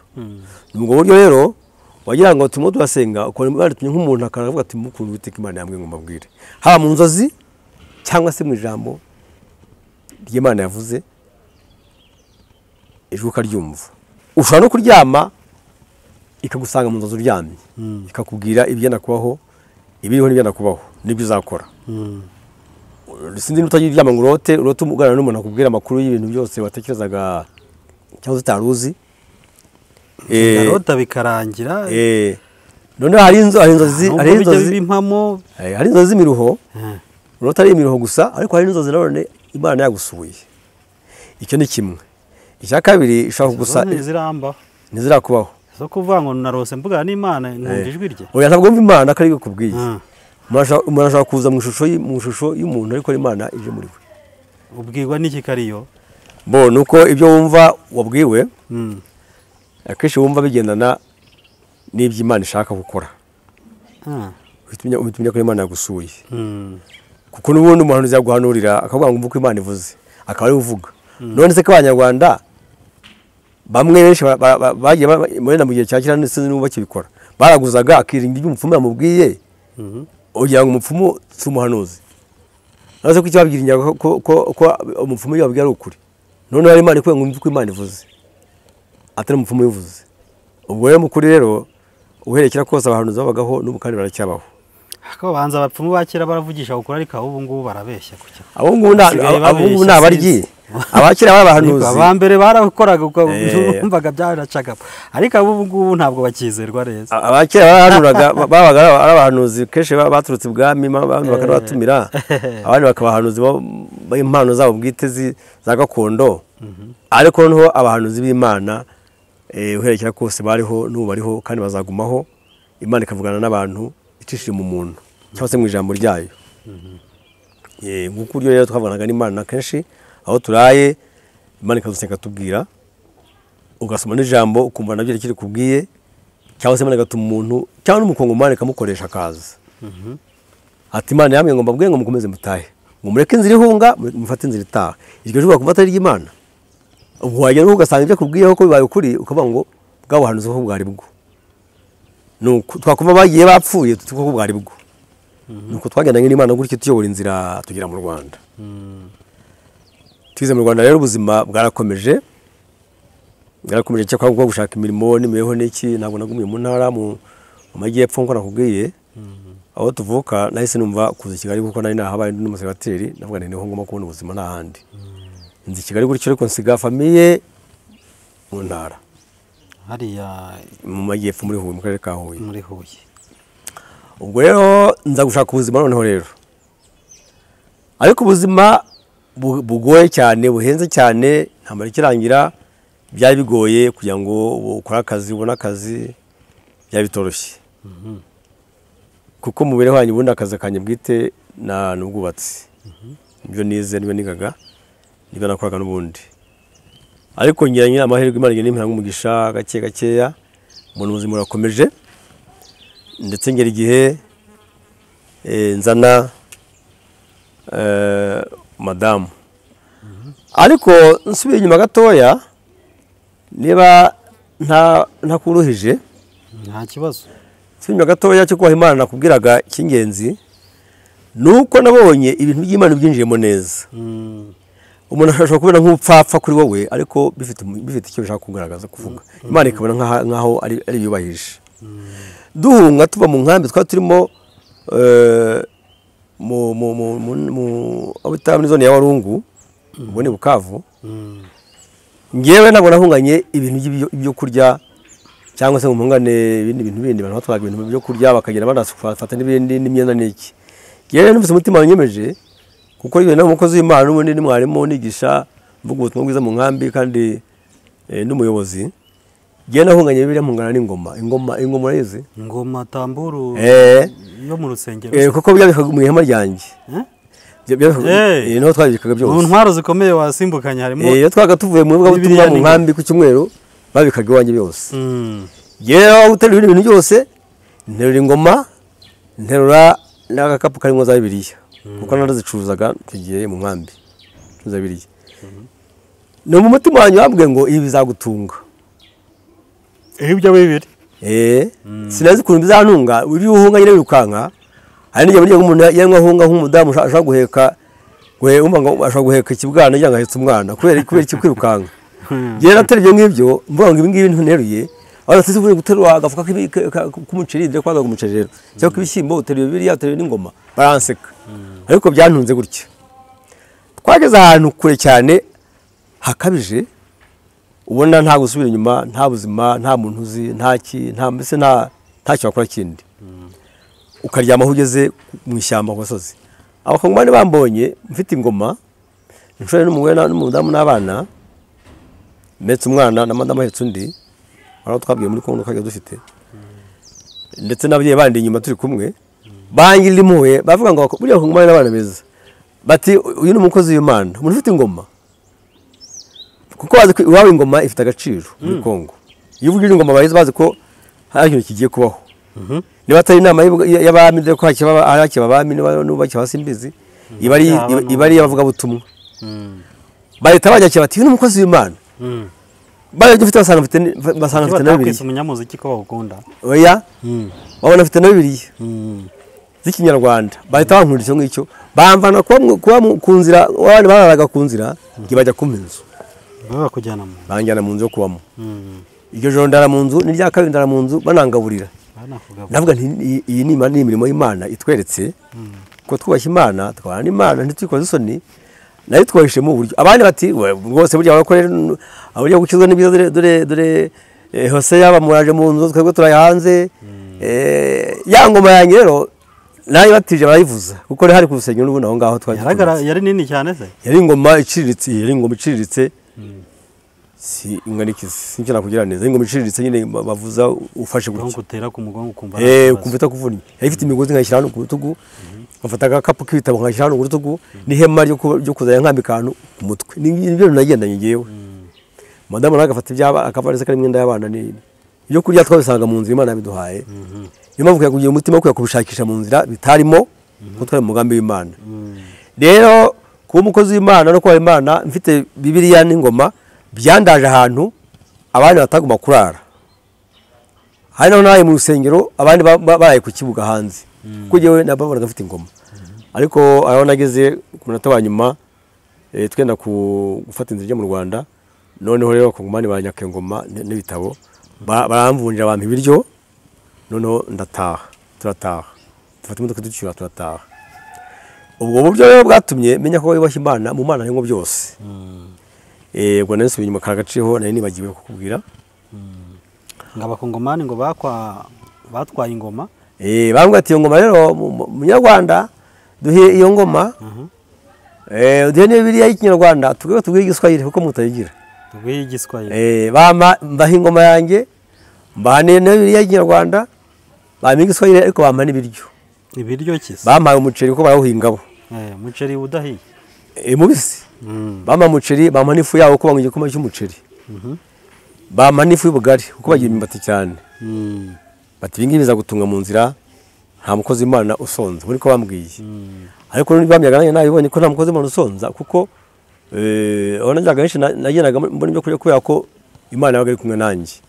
Ni ubwo buryo rero wagira ngo turimo turasenga, ukabona Imana itumye nk'umuntu akavuga ati mukuntu Uwiteka Imana yambwiye ngo mbabwire, haba mu nzozi cyangwa se mu ijambo ry'Imana yavuze, ijwi ukaryumva. Ushobora no kuryama ikagusanga mu nzozi uryamye, ikakubwira ibyenda kubaho, ibiriho n'ibyenda kubaho, n'ibyo uzakora. Sinzi niba utagiye uryama ngo urote uganira n'umuntu akubwira amakuru y'ibintu byose watekerezaga cyangwa utari uzi. Ndarota bikarangira. Noneho hari inzozi, hari inzozi z'imiruho, urota ari imiruho gusa, ariko hari inzozi nanone Imana yagusuye. Icyo ni kimwe. Icya kabiri ishobora kugusa ntizirakubaho. Zo kuvuga ngo narose mvuga n'Imana nkumva ijwi rye. Oya, ntabwo wumva Imana ko ari ikubwiye. Umuntu ashobora kuza mu ishusho y'umuntu, ariko Imana ije muri we. Ubwirwa n'iki kariyo? Bo nuko ibyo wumva wabwiwe, akenshi wumva bigendana n'ibyo Imana ishaka gukora. Uhita umenya ko Imana yagusuye. Kuko n'ubundi umuhanuzi yaguhanurira akavuga ngo umva uko Imana ivuze, akaba ari uvuga. None se ko Abanyarwanda bamwe benshi bagiye muri na mu gihe cya kera ndetse n'ubu bakibikora, baraguzaga akirinda ibyo umupfumu yamubwiye, ugira ngo umupfumu si umuhanuzi. None se ko icyo babwiringira ko umupfumu yababwiye ari ukuri? None hari Imana ikubwiye ngo umva uko Imana ivuze, atari umupfumu ubivuze. Ubwo rero mu kuri rero uherekera kose abahanuzi babagaho n'ubu kandi baracyabaho. Ako banza abapfumu ba kera baravugisha ukuri, ariko ubu ngubu barabeshya kuki? Abo ngubu ni abaryi. Abakera b'abahanuzi abambere barakoraga ukumvaga byaracaga, ariko abo ngubu ntabwo bakizerwa neza. Abakera barahanuraga, babaga ari abahanuzi kenshi baturutse ibwami, abandi bakabatumira, abandi bakabahanuzi b'impano zabo bwite za gakondo. Ariko noneho abahanuzi b'Imana uherekera kose bariho n'ubu bariho kandi bazagumaho. Imana ikavugana n'abantu icishije mu muntu cyangwa se mu ijambo ryayo. Nk'uko uburyo rero twavuganaga n'Imana kenshi aho turaye, Imana ikadusenga tubwira, ugasoma n'ijambo ukumva nabyo rikiri kubwiye, cyangwa se Imana igatuma umuntu cyangwa n'umukongomani ikamukoresha akaza. Ati Imana yambwiye ngo mbabwire ngo mukomeze mutahe, ngo mureke inzira ihunga, mufate inzira itaha. Iryo jwi wakumva atari iry'Imana, ubwo wagera ugasanga ibyo akubwiyeho ko bibaye ukuri, ukavuga ngo bwa buhanuzi ko bwari bwo. Nuko twakumva bagiye bapfuye tuti ko bwari bwo. Nuko twagendanye n'Imana gutyo tuyobora inzira tugera mu Rwanda. Tugeze mu Rwanda rero ubuzima bwarakomeje, cyakora gushaka imirimo n'imibereho n'iki, ntabwo nagumiye mu ntara mu majyepfo nko nakubwiye. Aho tuvuka nahise numva kuza i Kigali kuko nari nahabaye ndi n'umusebateri, navuga nti niho ngomba kubona ubuzima nta handi. Nzi Kigali gutyo, ariko nsiga famiye mu ntara hariya mu majyepfo muri Huye, mu karere ka Huye. Muri Huye. Ubwo rero nza gushaka ubuzima noneho rero, ariko ubuzima bugoye cyane, buhenze cyane, ntamara ikirangira, byari bigoye kugira ngo ukore akazi, ubone akazi, byari bitoroshye. Kuko mu mibereho yanjye ubundi akazi kanjye bwite n'ubwubatsi, nibyo nize, nibyo nigaga, nibyo nakoraga n'ubundi. Ariko ngira nyine amahirwe, Imana igenda impera umugisha gake gakeya, mbona ubuzima burakomeje, ndetse ngera igihe nzana madamu. Ariko nsubiye inyuma gatoya, niba ntakuruhije, nta kibazo. Nsubiye inyuma gatoya cyo kubaha Imana nakubwiraga cy'ingenzi, nuko nabonye ibintu by'Imana byinjiyemo neza. Umuntu ashobora kubona nk'upfapfa kuri wowe, ariko bifite icyo bishaka kugaragaza kuvuga. Imana ikabona nkaho ari yubahije. Duhunga tuva mu nkambi twari turimo mu muri zone ya Warungu, ubwo ni Bukavu. Ngewe ntabwo nahunganye ibintu byo kurya cyangwa se ngo mpungane ibindi bintu bindi. Abantu batwaga ibintu byo kurya bakagenda banafata n'ibindi n'imyenda n'iki. Yewe numvise umutima wanyemeje kuko yewe n'umukozi w'Imana n'ubundi ni mwarimu nigisha mvuga ubutumwa bwiza mu nkambi kandi n'umuyobozi. Yewe nahunganye Bibiliya mpungana n'ingoma. Ingoma urayizi? Ingoma tamburu yo mu rusengero. Kuko byabikaga mu ihema ryanjye. Niho twabikaga byose. Mu ntwaro zikomeye wasimbukanye harimo. Iyo twaga tuvuye mu butumwa mu nkambi ku cyumweru babikaga iwanjye byose. Yewe uterura ibintu byose, nterura ingoma, nterura n'agakapu karimo za Bibiliya. Kuko narazicuruzaga tugiye mu nkambi. Curuza Bibiliya. No mu mutima wanjye bambwiye ngo ibi bizagutunga. Ibyo bibiri. Sinazi ukuntu bizantunga, uri uhunga nyine wirukanka. Hari n'igihe burya umuntu yanywa ahunga nk'umudamu ashaka guheka, umva ngo ashaka guheka ikibwana cyangwa ahetse umwana kubera iki kwirukanka. Njye natereye ngibyo mvuga ngo ibi ngibi nteruye, aho natse uvuye guterura agafuka k'umuceri ndetse kwaza umuceri rero. Cyangwa ibishyimbo uteruye Bibiliya uteruye n'ingoma baranseka. Ariko byantunze gutya. Twageze ahantu kure cyane hakabije, ubona nta gusubira inyuma, nta buzima, nta muntu uzi, nta ki, nta mbese nta ntacyo wakora kindi. Ukaryama aho ugeze mu ishyamba ku gasozi. Abakongomani bambonye mfite ingoma, nshore n'umugore n'umudamu n'abana, ndetse umwana na madamu ahetse undi, aho twabwiye muri Kongo kajya dufite. Ndetse n'ababyeyi bandi inyuma turi kumwe, bangirira impuhwe bavuga ngo buriya abakongomani n'abana beza. Bati uyu ni umukozi w'Imana, umuntu ufite ingoma. Kuko bazi ko iwawe ingoma ifite agaciro muri Kongo. Iyo uvuga ingoma bazi bazi ko hari ikintu kigiye kubaho. Niba atari inama y'abami dore ko hakiba abami n'ubakiba simbizi, iba ari abavuga butumwa. Bahita bajya bati uyu ni umukozi w'Imana. Bajya ufite basanga mfite na Bibiliya. Umunyamuziki ko bawukunda. Oya. Babona mfite na Bibiliya. Z'ikinyarwanda. Bahita bankunda icyo ngicyo. Bamvana kuba ku nzira, abandi bararaga ku nzira, bajya kumpa inzu. Bakujyana mu. Banjyana mu nzu yo kubamo. Iryo joro ndara mu nzu, n'irya kabiri ndara mu nzu banangaburira. Ndavuga nti iyi ni imirimo y'Imana itweretse ko twubashye Imana, tukabana n'Imana ntitwikoze isoni, nayo twahishe mu buryo. Abandi bati rwose burya abakorera aburyo gukizwa n'ibyiza dore dore Hoseya bamuraje mu nzu twebwe turaye hanze. Ya ngoma yanjye rero nayo batije barayivuza kuko hari ku rusengero n'ubundi aho ngaho twari. Yari nini cyane se? Yari ingoma iciriritse, yari ingoma iciriritse. Si ingana iki sinki nakugira neza, ingoma iciriritse nyine bavuza ufashe gutya. Gutera ku mugongo ukumva. Ukumva itakuvunnye. Yari ifite imigozi nkayishyira hano ku rutugu, nkafata agakapu k'ibitabo nkashyira hano ku rutugu, n'ihema ryo kuzajya nkambika ahantu ku mutwe. Ni ibyo nagendanye ngewe. Madamu nawe agafata ibyaba akavarisa karimo imyenda y'abana n'ibindi. Ibyo kurya twabisanga mu nzira Imana yabiduhaye. Niyo mpamvu kugira umutima wo kubishakisha mu nzira bitarimo kuko twari mu mugambi w'Imana. Rero kuba umukozi w'Imana no kuba Imana mfite Bibiliya n'ingoma byandaje ahantu abandi bataguma kurara. Hari naho naye mu rusengero abandi baraye ku kibuga hanze. Kuko jewe nababonaga mfite ingoma. Ariko aho nageze ku munota wa nyuma twenda gufata inzira mu Rwanda, noneho rero abakongomani banyaka ingoma n'ibitabo baramvunjira bampa ibiryo, noneho ndataha, turataha. Dufata imodoka ducyura turataha. Ubwo buryo rero bwatumye menya ko yubashye Imana, mu Mana harimo byose. Ubwo nasubiye inyuma karagaciho nari nibagiwe kukubwira. Ngo abakongomani ngo batwaye ingoma. Bambwiye ati iyo ngoma rero munyarwanda duhe iyo ngoma. Duhe n'Bibiliya y'ikinyarwanda tubwiye igiswahili kuko mutayigira. Tubwiye igiswahili. Bama mbaha ingoma yanjye, mbaha n'Bibiliya y'ikinyarwanda, bampa igiswahili ariko bampa n'ibiryo. Ibiryo ki se? Bampaye umuceri kuko barawuhinga bo. Umuceri udahiye. Mubisi. Bampa umuceri, bampa n'ifu yawo kuko banywa igikoma cy'umuceri. Bampa n'ifu y'ubugari kuko bagira imyumbati cyane. Bati ibi ngibi bizagutunga mu nzira, nta mukozi w'Imana usonza, muri ko bambwiye. Ariko bamyaga nanjye nabibonye ko nta mukozi w'Imana usonza kuko aho najyaga henshi nagendaga mbona ibyo kurya kubera ko Imana yabaga iri kumwe nanjye.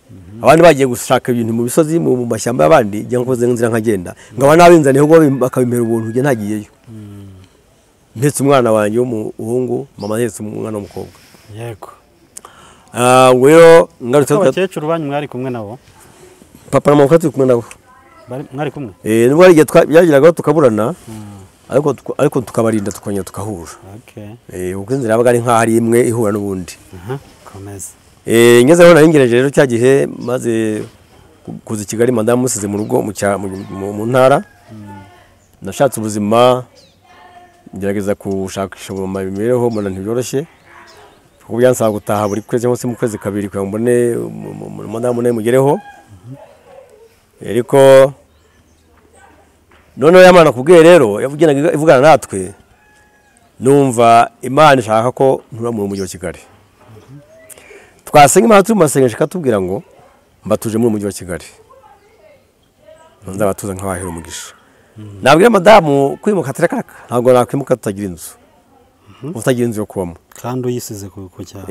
Abandi bagiye gushaka ibintu mu bisozi mu mashyamba y'abandi, njya nkoze inzira nkagenda. Ngaba nabinzaniye ahubwo bakabimpera ubuntu njye ntagiyeyo. Mpetse umwana wanjye w'umuhungu, mama ahetse umwana w'umukobwa. Yego. Ubwo rero ngarutse abakecuru banyu mwari kumwe nabo? Papa na mama turi kumwe nabo. Mwari kumwe? Nubwo hari igihe byageraga tukaburana, ariko tukabarinda tukongera tukahura. Okay. Kuko inzira yabaga ari nkaho ari imwe ihura n'ubundi. Komeza. Ngeze aho naringereje rero cya gihe maze Kuza i Kigali madamu musize mu rugo mu ntara. Nashatse ubuzima, ngerageza gushakisha imibereho, mbona ntibyoroshye, kuko byansaba gutaha buri kwezi cyangwa se mu kwezi kabiri kugira ngo mbone madamu nawe mugereho. Ariko noneho Imana kubwiye rero yavugendaga ivugana natwe, numva Imana ishaka ko ntura mu mujyi wa Kigali. Twasenga Imana turi mu masengesho ikatubwira ngo mbatuje muri mujyi wa Kigali, nzabatuza nk'abahera umugisha. Nabwira madamu kwimuka tirakaraka, ntabwo nakwimuka tutagira inzu, utagira inzu yo kubamo kandi uyisize ku cyaro.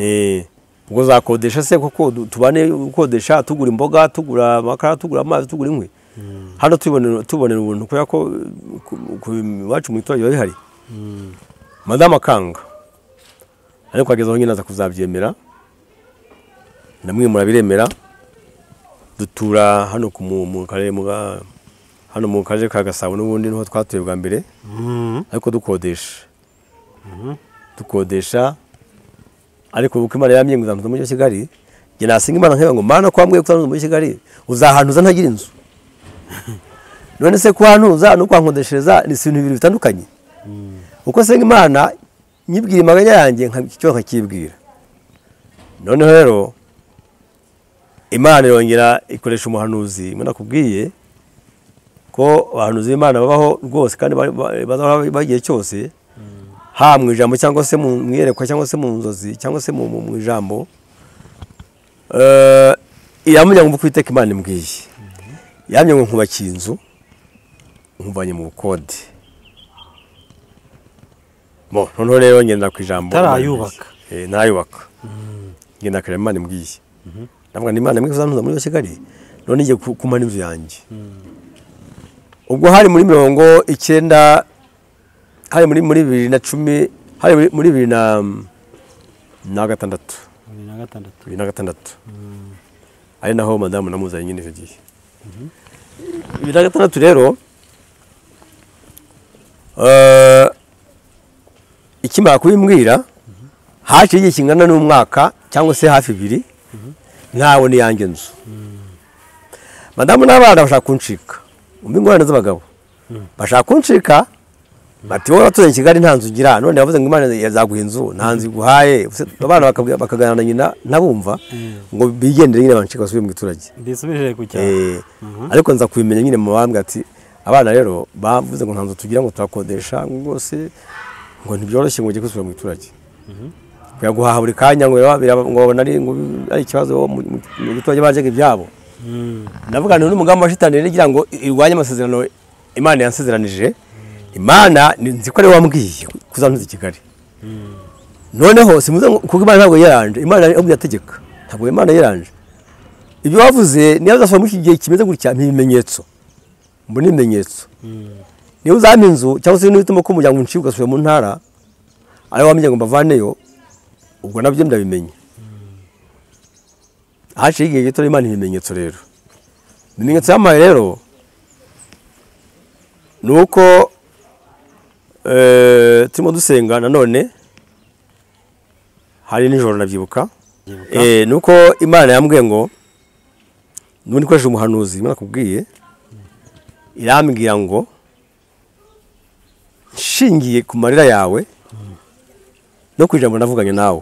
Ubwo zakodesha se kuko tubane ukodesha, tugura imboga, tugura amakara, tugura amazi, tugura inkwi. Hano tubonera ubuntu kubera ko iwacu mu giturage biba bihari. Madamu akanga, ariko ageze aho nyine aza kuzabyemera, ndamwimura biremera, dutura hano mu karere hano mu karere ka Gasabo n'ubundi niho twatuye bwa mbere, ariko dukodesha. Dukodesha, ariko uko Imana yamye ngo uzantuza muri Kigali, njye nasenga Imana nkavuga ngo Mana ko wambwiye ko uzantuza muri Kigali, uzahantuza ntagira inzu. None se kuhantuza no kwankodeshereza ni ibintu bibiri bitandukanye. Uko senga Imana nyibwira imaganya yanjye icyo nkakibwira. Noneho rero Imana yongera ikoresha umuhanuzi, mwe nakubwiye ko abahanuzi b'Imana babaho rwose kandi bazahoraho igihe cyose, ha mu ijambo cyangwa se mu iyerekwa cyangwa se mu nzozi cyangwa se mu ijambo. Iramenya ngo kwiteka Imana imbwiye, yamye ngo nkubakiye inzu nkuvanye mu bukode. Bo noneho rero ngenda ku ijambo ntarayubaka, ntarayubaka, ngenda kare Imana imbwiye, ndavuga ni Imana imwe uzantuza muri Kigali, none ngiye kumana inzu yanjye. Ubwo hari muri 90, hari muri 2010, hari muri 2006, 2006 ari naho madamu namuzanye nyine icyo gihe. 2006 rero ikimara kubimbwira, haciye igihe kingana n'umwaka cyangwa se hafi 2, ntabone yanjye nzu. Madamu n'abana bashaka kuncika, umva ingorane z'abagabo, bashaka kuncika bati wowe watuye i Kigali nta nzu ugira, none yavuze ngo Imana yazaguha inzu nta nzu iguhaye. Abana bakaganira na nyina ntabumva ngo bigendere nyine bancika basubire mu giturage, bisubirire ku cyaro. Ariko nza kubimenya nyine mu bambwe ati abana rero bavuze ngo nta nzu tugira ngo turakodesha rwose, ngo ntibyoroshye ngo ujye gusubira mu giturage, guhaha buri kanya ngo babona ari ikibazo mu giturage baje ibyabo. Ndavuga nti n'umugambi wa shitani rero igira ngo irwanye amasezerano Imana yansezeranije. Imana nzi ko ari wambwiye kuzantuza i Kigali. Noneho simuze kuko Imana ntabwo yaranje, Imana ahubwo yategeka, ntabwo Imana yaranje. Ibyo wavuze niyo azasoma muri iki gihe kimeze gutya, ntibimenyetso, mbona ibimenyetso. Niyo uzampa inzu cyangwa se n'uhitamo ko umuryango unciye ugasubira mu ntara, ari wambwiye ngo mbavaneyo, ubwo nabyo ndabimenya. Haciye igihe gito Imana ibimenyetso rero. Ibimenyetso yampaye rero nuko turimo dusenga nanone, hari nijoro nabyibuka, nuko Imana yambwiye ngo nubundi ikoresheje umuhanuzi, Imana nakubwiye, irambwira ngo nshingiye ku marira yawe no ku ijambo navuganye nawe,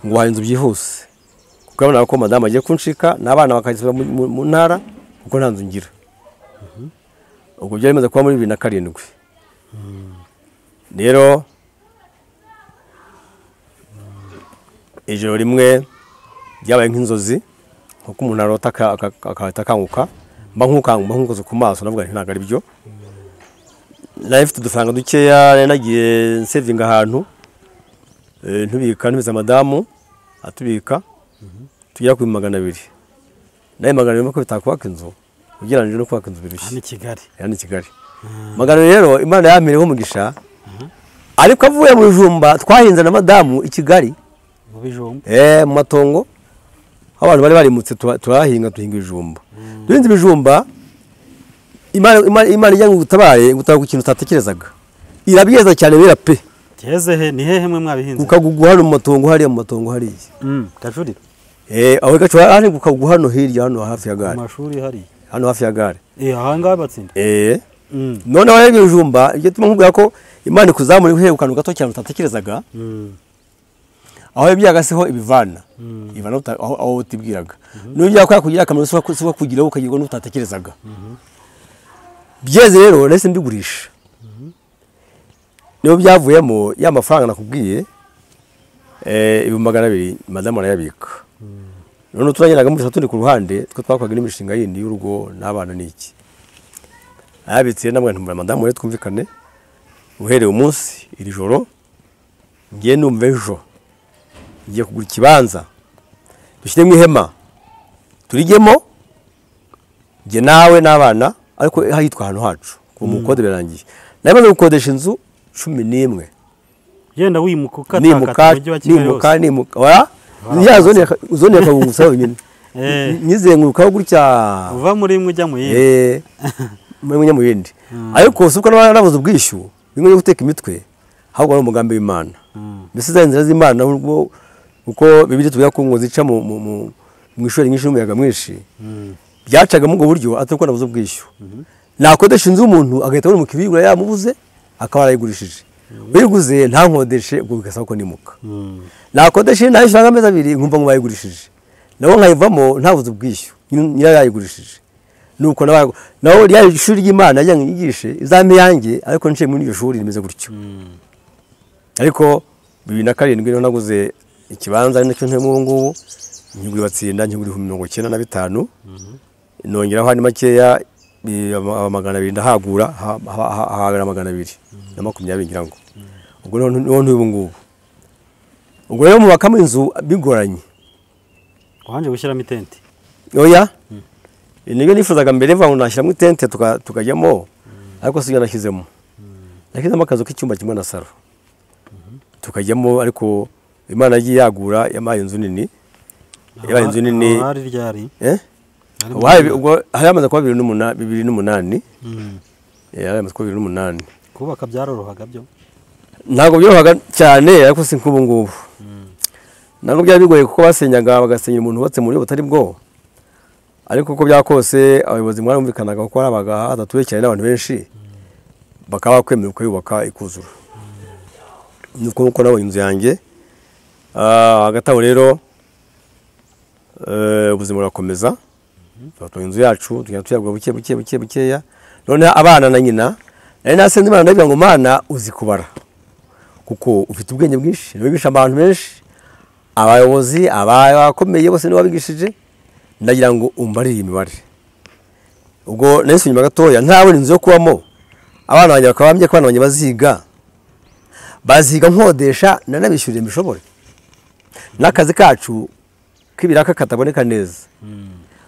ngo uhaye inzu byihuse, kuko urabona ko madamu agiye kuncika n'abana bakayisubira mu ntara kuko nta nzu ngira. Ubwo byari bimaze kuba muri 2007. Rero ijoro rimwe byabaye nk'inzozi, nkuko umuntu arota akahita akanguka, mba nkukoze ku maso, navuga nti ntabwo ari byo. Nari mfite udufaranga dukeya, nari nagiye nsevinga ahantu, ntubika, ntubiza madamu atubika, tugera kuri 200. Nayo 200 ko bitakubaka inzu, ugereranyije no kubaka inzu birushye. Hano i Kigali. Hano i Kigali. 200 rero Imana yampereho umugisha, ariko avuye mu bijumba twahinze na madamu i Kigali, mu bijumba, mu matongo, aho abantu bari barimutse turahinga, duhinga ibijumba. Duhinze ibijumba, Imana ijya ngo igutabare, igutabara ku kintu utatekerezaga. Irabyeza cyane bera pe. Byeze he? Ni hehe mwe mwabihinze? Ukagugu hano mu matongo hariya, mu matongo hariya. Kajuriro. Aho gacu ari gukagwa hano hirya hano hafi ya gare. Amashuri hari. Hano hafi ya gare. Aha ngaha batsinda. Noneho rero ibijumba ibyo tuma nkubwira ko Imana ikuzamura ihebukana gato cyane utatekerezaga. Aho ibyaga siho ibivana. Ivana aho utibwiraga. N'ibyaga kwa kugira akamaro siho kugira ukagirwa n'utatekerezaga. Byeze rero nese mbigurisha. Niyo byavuyemo ya mafaranga nakubwiye 200,000 madamu arayabika. None turageraga muri tundi ku ruhande twe twakwaga n'imishinga yindi y'urugo n'abana n'iki. Ayabitse namwe ntumva madamu rero twumvikane uhereye umunsi iri joro ngiye numva ejo ngiye kugura ikibanza dushyiremo ihema turigemo nge nawe n'abana ariko hitwa ahantu hacu ku mukode birangiye. Namaze gukodesha inzu 11. Genda wimuka ukatakata mujyi wa Kigali hose. Nimuka oya ya zone ya Kabungu sayo nyine. Nyizenguruka gutya uva muri imwe ujya mu yindi. Muri imwe mu yindi. Ariko si uko narabuze ubwishyu bimwe byo guteka imitwe ahubwo ari umugambi w'Imana. Mbese za inzira z'Imana ubwo uko Bibiliya tubwira ko ngo zica mu ishuri nyinshi n'umuyaga mwinshi. Byacaga mu buryo atari ko nabuze ubwishyu. Nakodesha inzu umuntu agahita abona umukiriya yamubuze akaba arayigurishije. Uyiguze nta nkodeshe ubwo bigasaba ko nimuka. Nakodeshe nayishyura amezi abiri nkumva ngo bayigurishije. Nawo nkayivamo ntabuze ubwishyu nyira yayigurishije. Nuko nawo rya ishuri ry'Imana yanyigishe izame yanjye ariko nce muri iryo shuri rimeze gutyo. Ariko 2007 niho naguze ikibanza ari nacyo ntemo ngubu nkiguri batsinda nkiguri 95 nongeraho hani makeya 200 ndahagura hagara 220 ngira ngo. Ubwo niho ntubu ngubu. Ubwo rero mubakamo inzu bigoranye. Wanje gushyiramo itente. Oya. Nibyo nifuzaga mbere mva ngo nashyiramo itente tukajyamo ariko sibyo nashyizemo. Nashyizemo akazu k'icyumba kimwe na salo. Tukajyamo ariko Imana yagiye yagura yamaye inzu nini. Yabaye inzu nini. Hari ryari? Ubwo hari amaze kuba 2008. Yari amaze kuba 2008. Kubaka byarorohaga byo? Ntabwo byorohaga cyane ariko si nk'ubu ngubu. Ntabwo byari bigoye kuko basenyaga bagasenyera umuntu wubatse mu buryo butari bwo. Ariko uko byakose abayobozi mwarumvikanaga ko harabaga hadatuwe cyane n'abantu benshi bakaba bakwemera ukayubaka ikuzura. Nuko nkuko nabonye inzu yanjye hagati aho rero ubuzima burakomeza. Tubatunga inzu yacu tugenda tuyagura buke buke buke bukeya. None abana na nyina nari nasenze Imana ndabwira ngo Mana uzi kubara kuko ufite ubwenge bwinshi wigisha abantu benshi abayobozi abakomeye bose nibo wabigishije ndagira ngo umbarire imibare. Ubwo nahise inyuma gatoya ntabona inzu yo kubamo abana banjye bakabambye ko abana banjye baziga nkodesha nanabishyurira imishobore n'akazi kacu k'ibiraka kataboneka neza.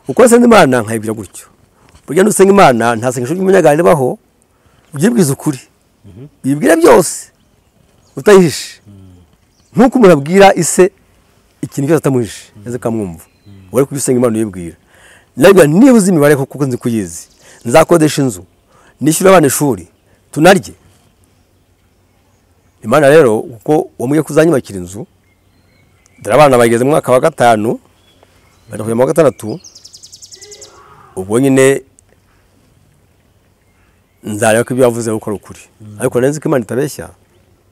Uko senze Imana nkayibwira gutyo. Burya nusenga Imana nta sengesho ry'umunyagane baho ubyibwiza ukuri. Yibwira byose utayihishe. Nkuko umuntu abwira ise ikintu cyose atamuhishe yaze kamwumva. Wari kubisenga Imana uyibwira. Nabwo niba uzi imibare kuko nzi kuyizi. Nzakodesha inzu, nishyura abana ishuri, tunarye. Imana rero uko wamwiye kuzanyubakira inzu dore abana bageze mu mwaka wa 5 bari kujya mu wa 6 ubwo nyine nzareba ko ibyo yavuze uko ari ukuri. Ariko nzi ko Imana itabeshya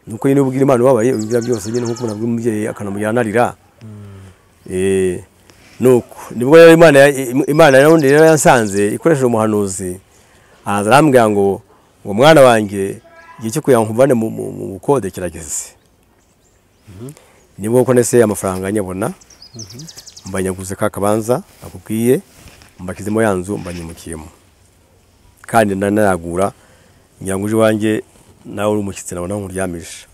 nuko nyine ubwira Imana wabaye ubwira byose nyine nkuko umuntu abwira umubyeyi akanamujyana arira. Nuko nibwo rero Imana narundi rero yansanze ikoresheje umuhanuzi araza arambwira ngo mwana wanjye igihe cyo kugira ngo nkuvane mu bukode kirageze. Nibwo ko nese amafaranga nyabona mbanyaguze ka kabanza akubwiye mbakizemo ya nzu mbanyimukiyemo. Kandi ndanayagura ngira ngo uje wanjye nawe uri umushyitsi nabona nkuryamisha.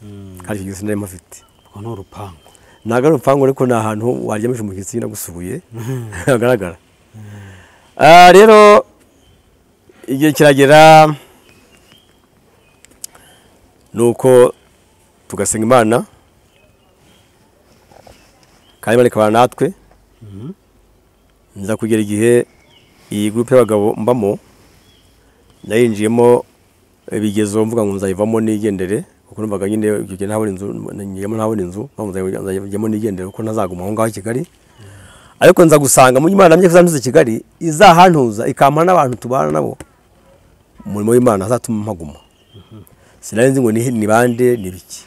Kandi icyo gisi mafite. Ubwo ni urupangu. Ntabwo ari urupangu ariko ni ahantu waryamisha umushyitsi nagusubuye hagaragara. Rero igihe kiragera nuko tugasenga Imana kandi Imana ikabana natwe. Nza kugera igihe iyi groupe y'abagabo mbamo nayinjiyemo ibigezo mvuga ngo nzayivamo nigendere kuko numvaga nyine ibyo gihe ntabona inzu ngiyemo ntabona inzu nzayivamo nigendere kuko ntazaguma aho ngaho i Kigali. Ariko nza gusanga mu Imana namye kuzantuza i Kigali izahantuza ikampa n'abantu tubana nabo umurimo w'Imana azatuma mpaguma. Sinari nzi ngo ni bande ni biki.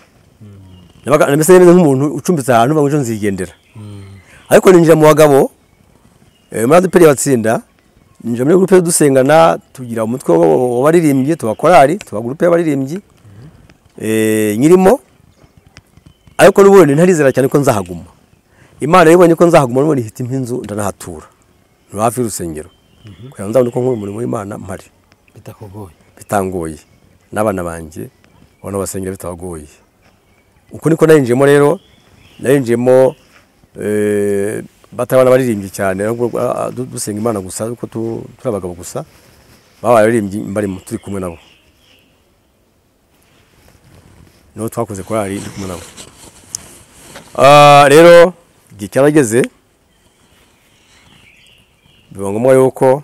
Nabaga mbese nemeze nk'umuntu ucumbitse ahantu bamwe nzigendera. Ariko ninjira mu bagabo muri ADEPR batsinda, ninjira muri groupe dusengana, tugira umutwe w'abaririmbyi, tubakorari, tuba groupe y'abaririmbyi nyirimo. Ariko n'ubundi ntarizera cyane ko nzahaguma. Imana yibonye ko nzahaguma n'ubundi ihita impa inzu ndanahatura. Ni hafi y'urusengero. Kugira ngo nzabone uko nkora umurimo w'Imana mpari. Bitakugoye. Bitangoye. N'abana banjye ubona basengera bitabagoye. Uko niko narinjiyemo rero, narinjiyemo batabana baririmbyi cyane, dusenga Imana gusa uko turi abagabo gusa, babaye abaririmbyi barimo turi kumwe nabo. Niho twakoze korali ndi kumwe nabo. Rero igihe cyarageze biba ngombwa yuko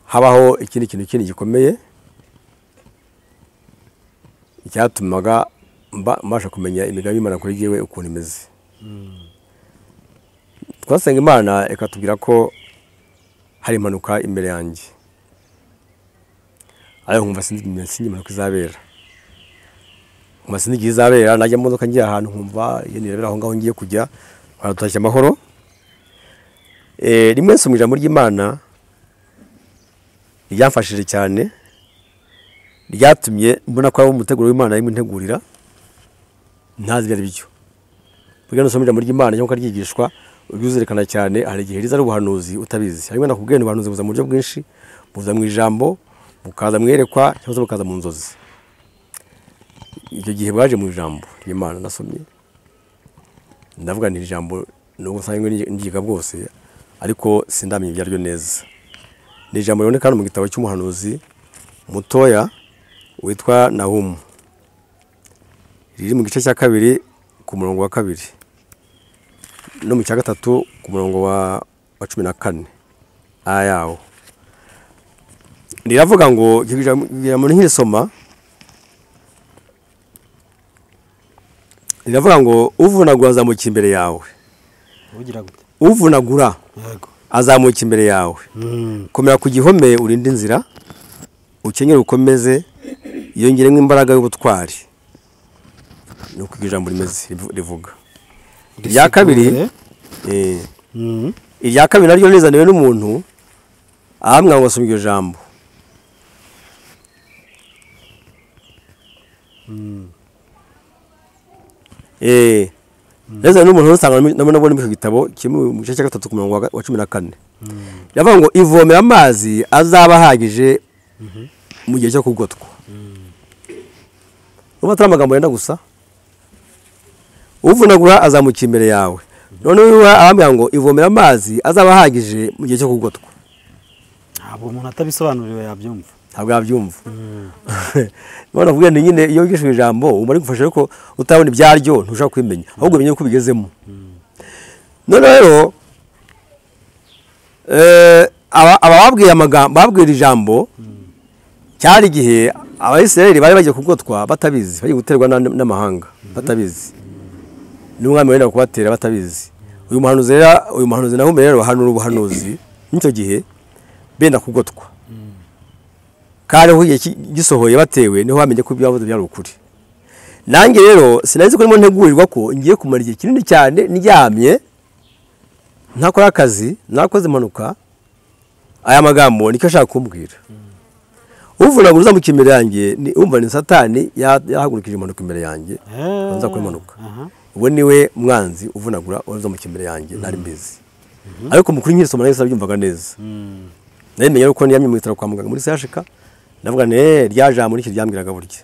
habaho ikindi kintu kindi gikomeye icyatumaga mbasha kumenya imigambi y'Imana kuri jyewe ukuntu imeze. Twasenga Imana ikatubwira ko hari impanuka imbere yanjye, ariko nkumva sinzi impanuka izabera. Nkumva sinzi igihe izabera, najya mu modoka ngiye ahantu nkumva iyo nirebera aho ngaho ngiye kujya baratashye amahoro. Rimwe nsoma ijambo ry'Imana ryamfashije cyane, ryatumye mbona ko ari umuteguro w'Imana yarimo integurira, ntazi ibyo ari byo. Burya nusoma ijambo ry'Imana cyangwa ukaryigishwa ujye uzirikana cyane, hari igihe riza ari ubuhanuzi utabizi. Harimo nakubwiye ngo ubuhanuzi buza mu buryo bwinshi, buza mu ijambo, bukaza mu iyerekwa cyangwa se bukaza mu nzozi. Icyo gihe bwaje mu ijambo ry'Imana nasomye, ndavuga nti ijambo nubwo nsanzwe ndyiga bwose ariko sindamenya ibyaryo neza. Ni ijambo riboneka hano mu gitabo cy'umuhanuzi mutoya witwa Nahumu, riri mu gice cya 2 ku murongo wa 2 no mu cya 3 ku murongo wa 14 ayawo. Riravuga ngo ijambo nkirisoma, riravuga ngo uvunagura azamuka imbere yawe. Uvunagura azamuka imbere yawe. Komera ku gihome urinde inzira, ukenyere ukomeze, yongeremo imbaraga y'ubutwari. Nuko ijambo rimeze rivuga. Irya kabiri, irya kabiri naryo rizaniwe n'umuntu ahamwa ngo asome iryo jambo. Rizaniwe n'umuntu usanga nabona muri gitabo kimwe mu gice cya 3 ku murongo wa 14. Yavuga ngo ivomera amazi azaba ahagije mu gihe cyo kugotwa. Ubu atari amagambo yenda gusa. Uvunagura azamuka imbere yawe. None arambwira ngo ivomera amazi azaba ahagije mu gihe cyo kugotwa. Ntabwo umuntu atabisobanuriwe yabyumva. Ntabwo yabyumva. None avuga ni nyine iyo wigishwe ijambo umara gufasha ariko utabona ibyaryo ntushaka kwimenya, ahubwo umenye uko bigezemo. None rero abababwiye amagambo, babwira ijambo cyari igihe Abayisiraheli bari bagiye kugotwa batabizi, bagiye guterwa n'amahanga batabizi. N'umwami wenda kubatera batabizi. Uyu muhanuzi rero, uyu muhanuzi Nahumu rero bahanura ubuhanuzi n'icyo gihe benda kugotwa. Kandi aho igihe gisohoye batewe niho bamenye ko ibyo byari ukuri. Nanjye rero sinari ko ndimo ntegurirwa ko ngiye kumara igihe kinini cyane ndyamye ntakora akazi, nakoze impanuka. Aya magambo nicyo ashaka kumbwira. Uvunagura uzamuka imbere yanjye ni umva ni Satani yahagurukije impanuka imbere yanjye, nza kuri impanuka. Uwo niwe mwanzi uvunagura uzamuka imbere yanjye nari mbizi. Ariko mukuri nkirisoma nahise nabyumvaga neza. Nari menye yuko niyamye mu bitaro kwa muganga muri CHK, ndavuga nti rya jambo niki ryambwiraga burya.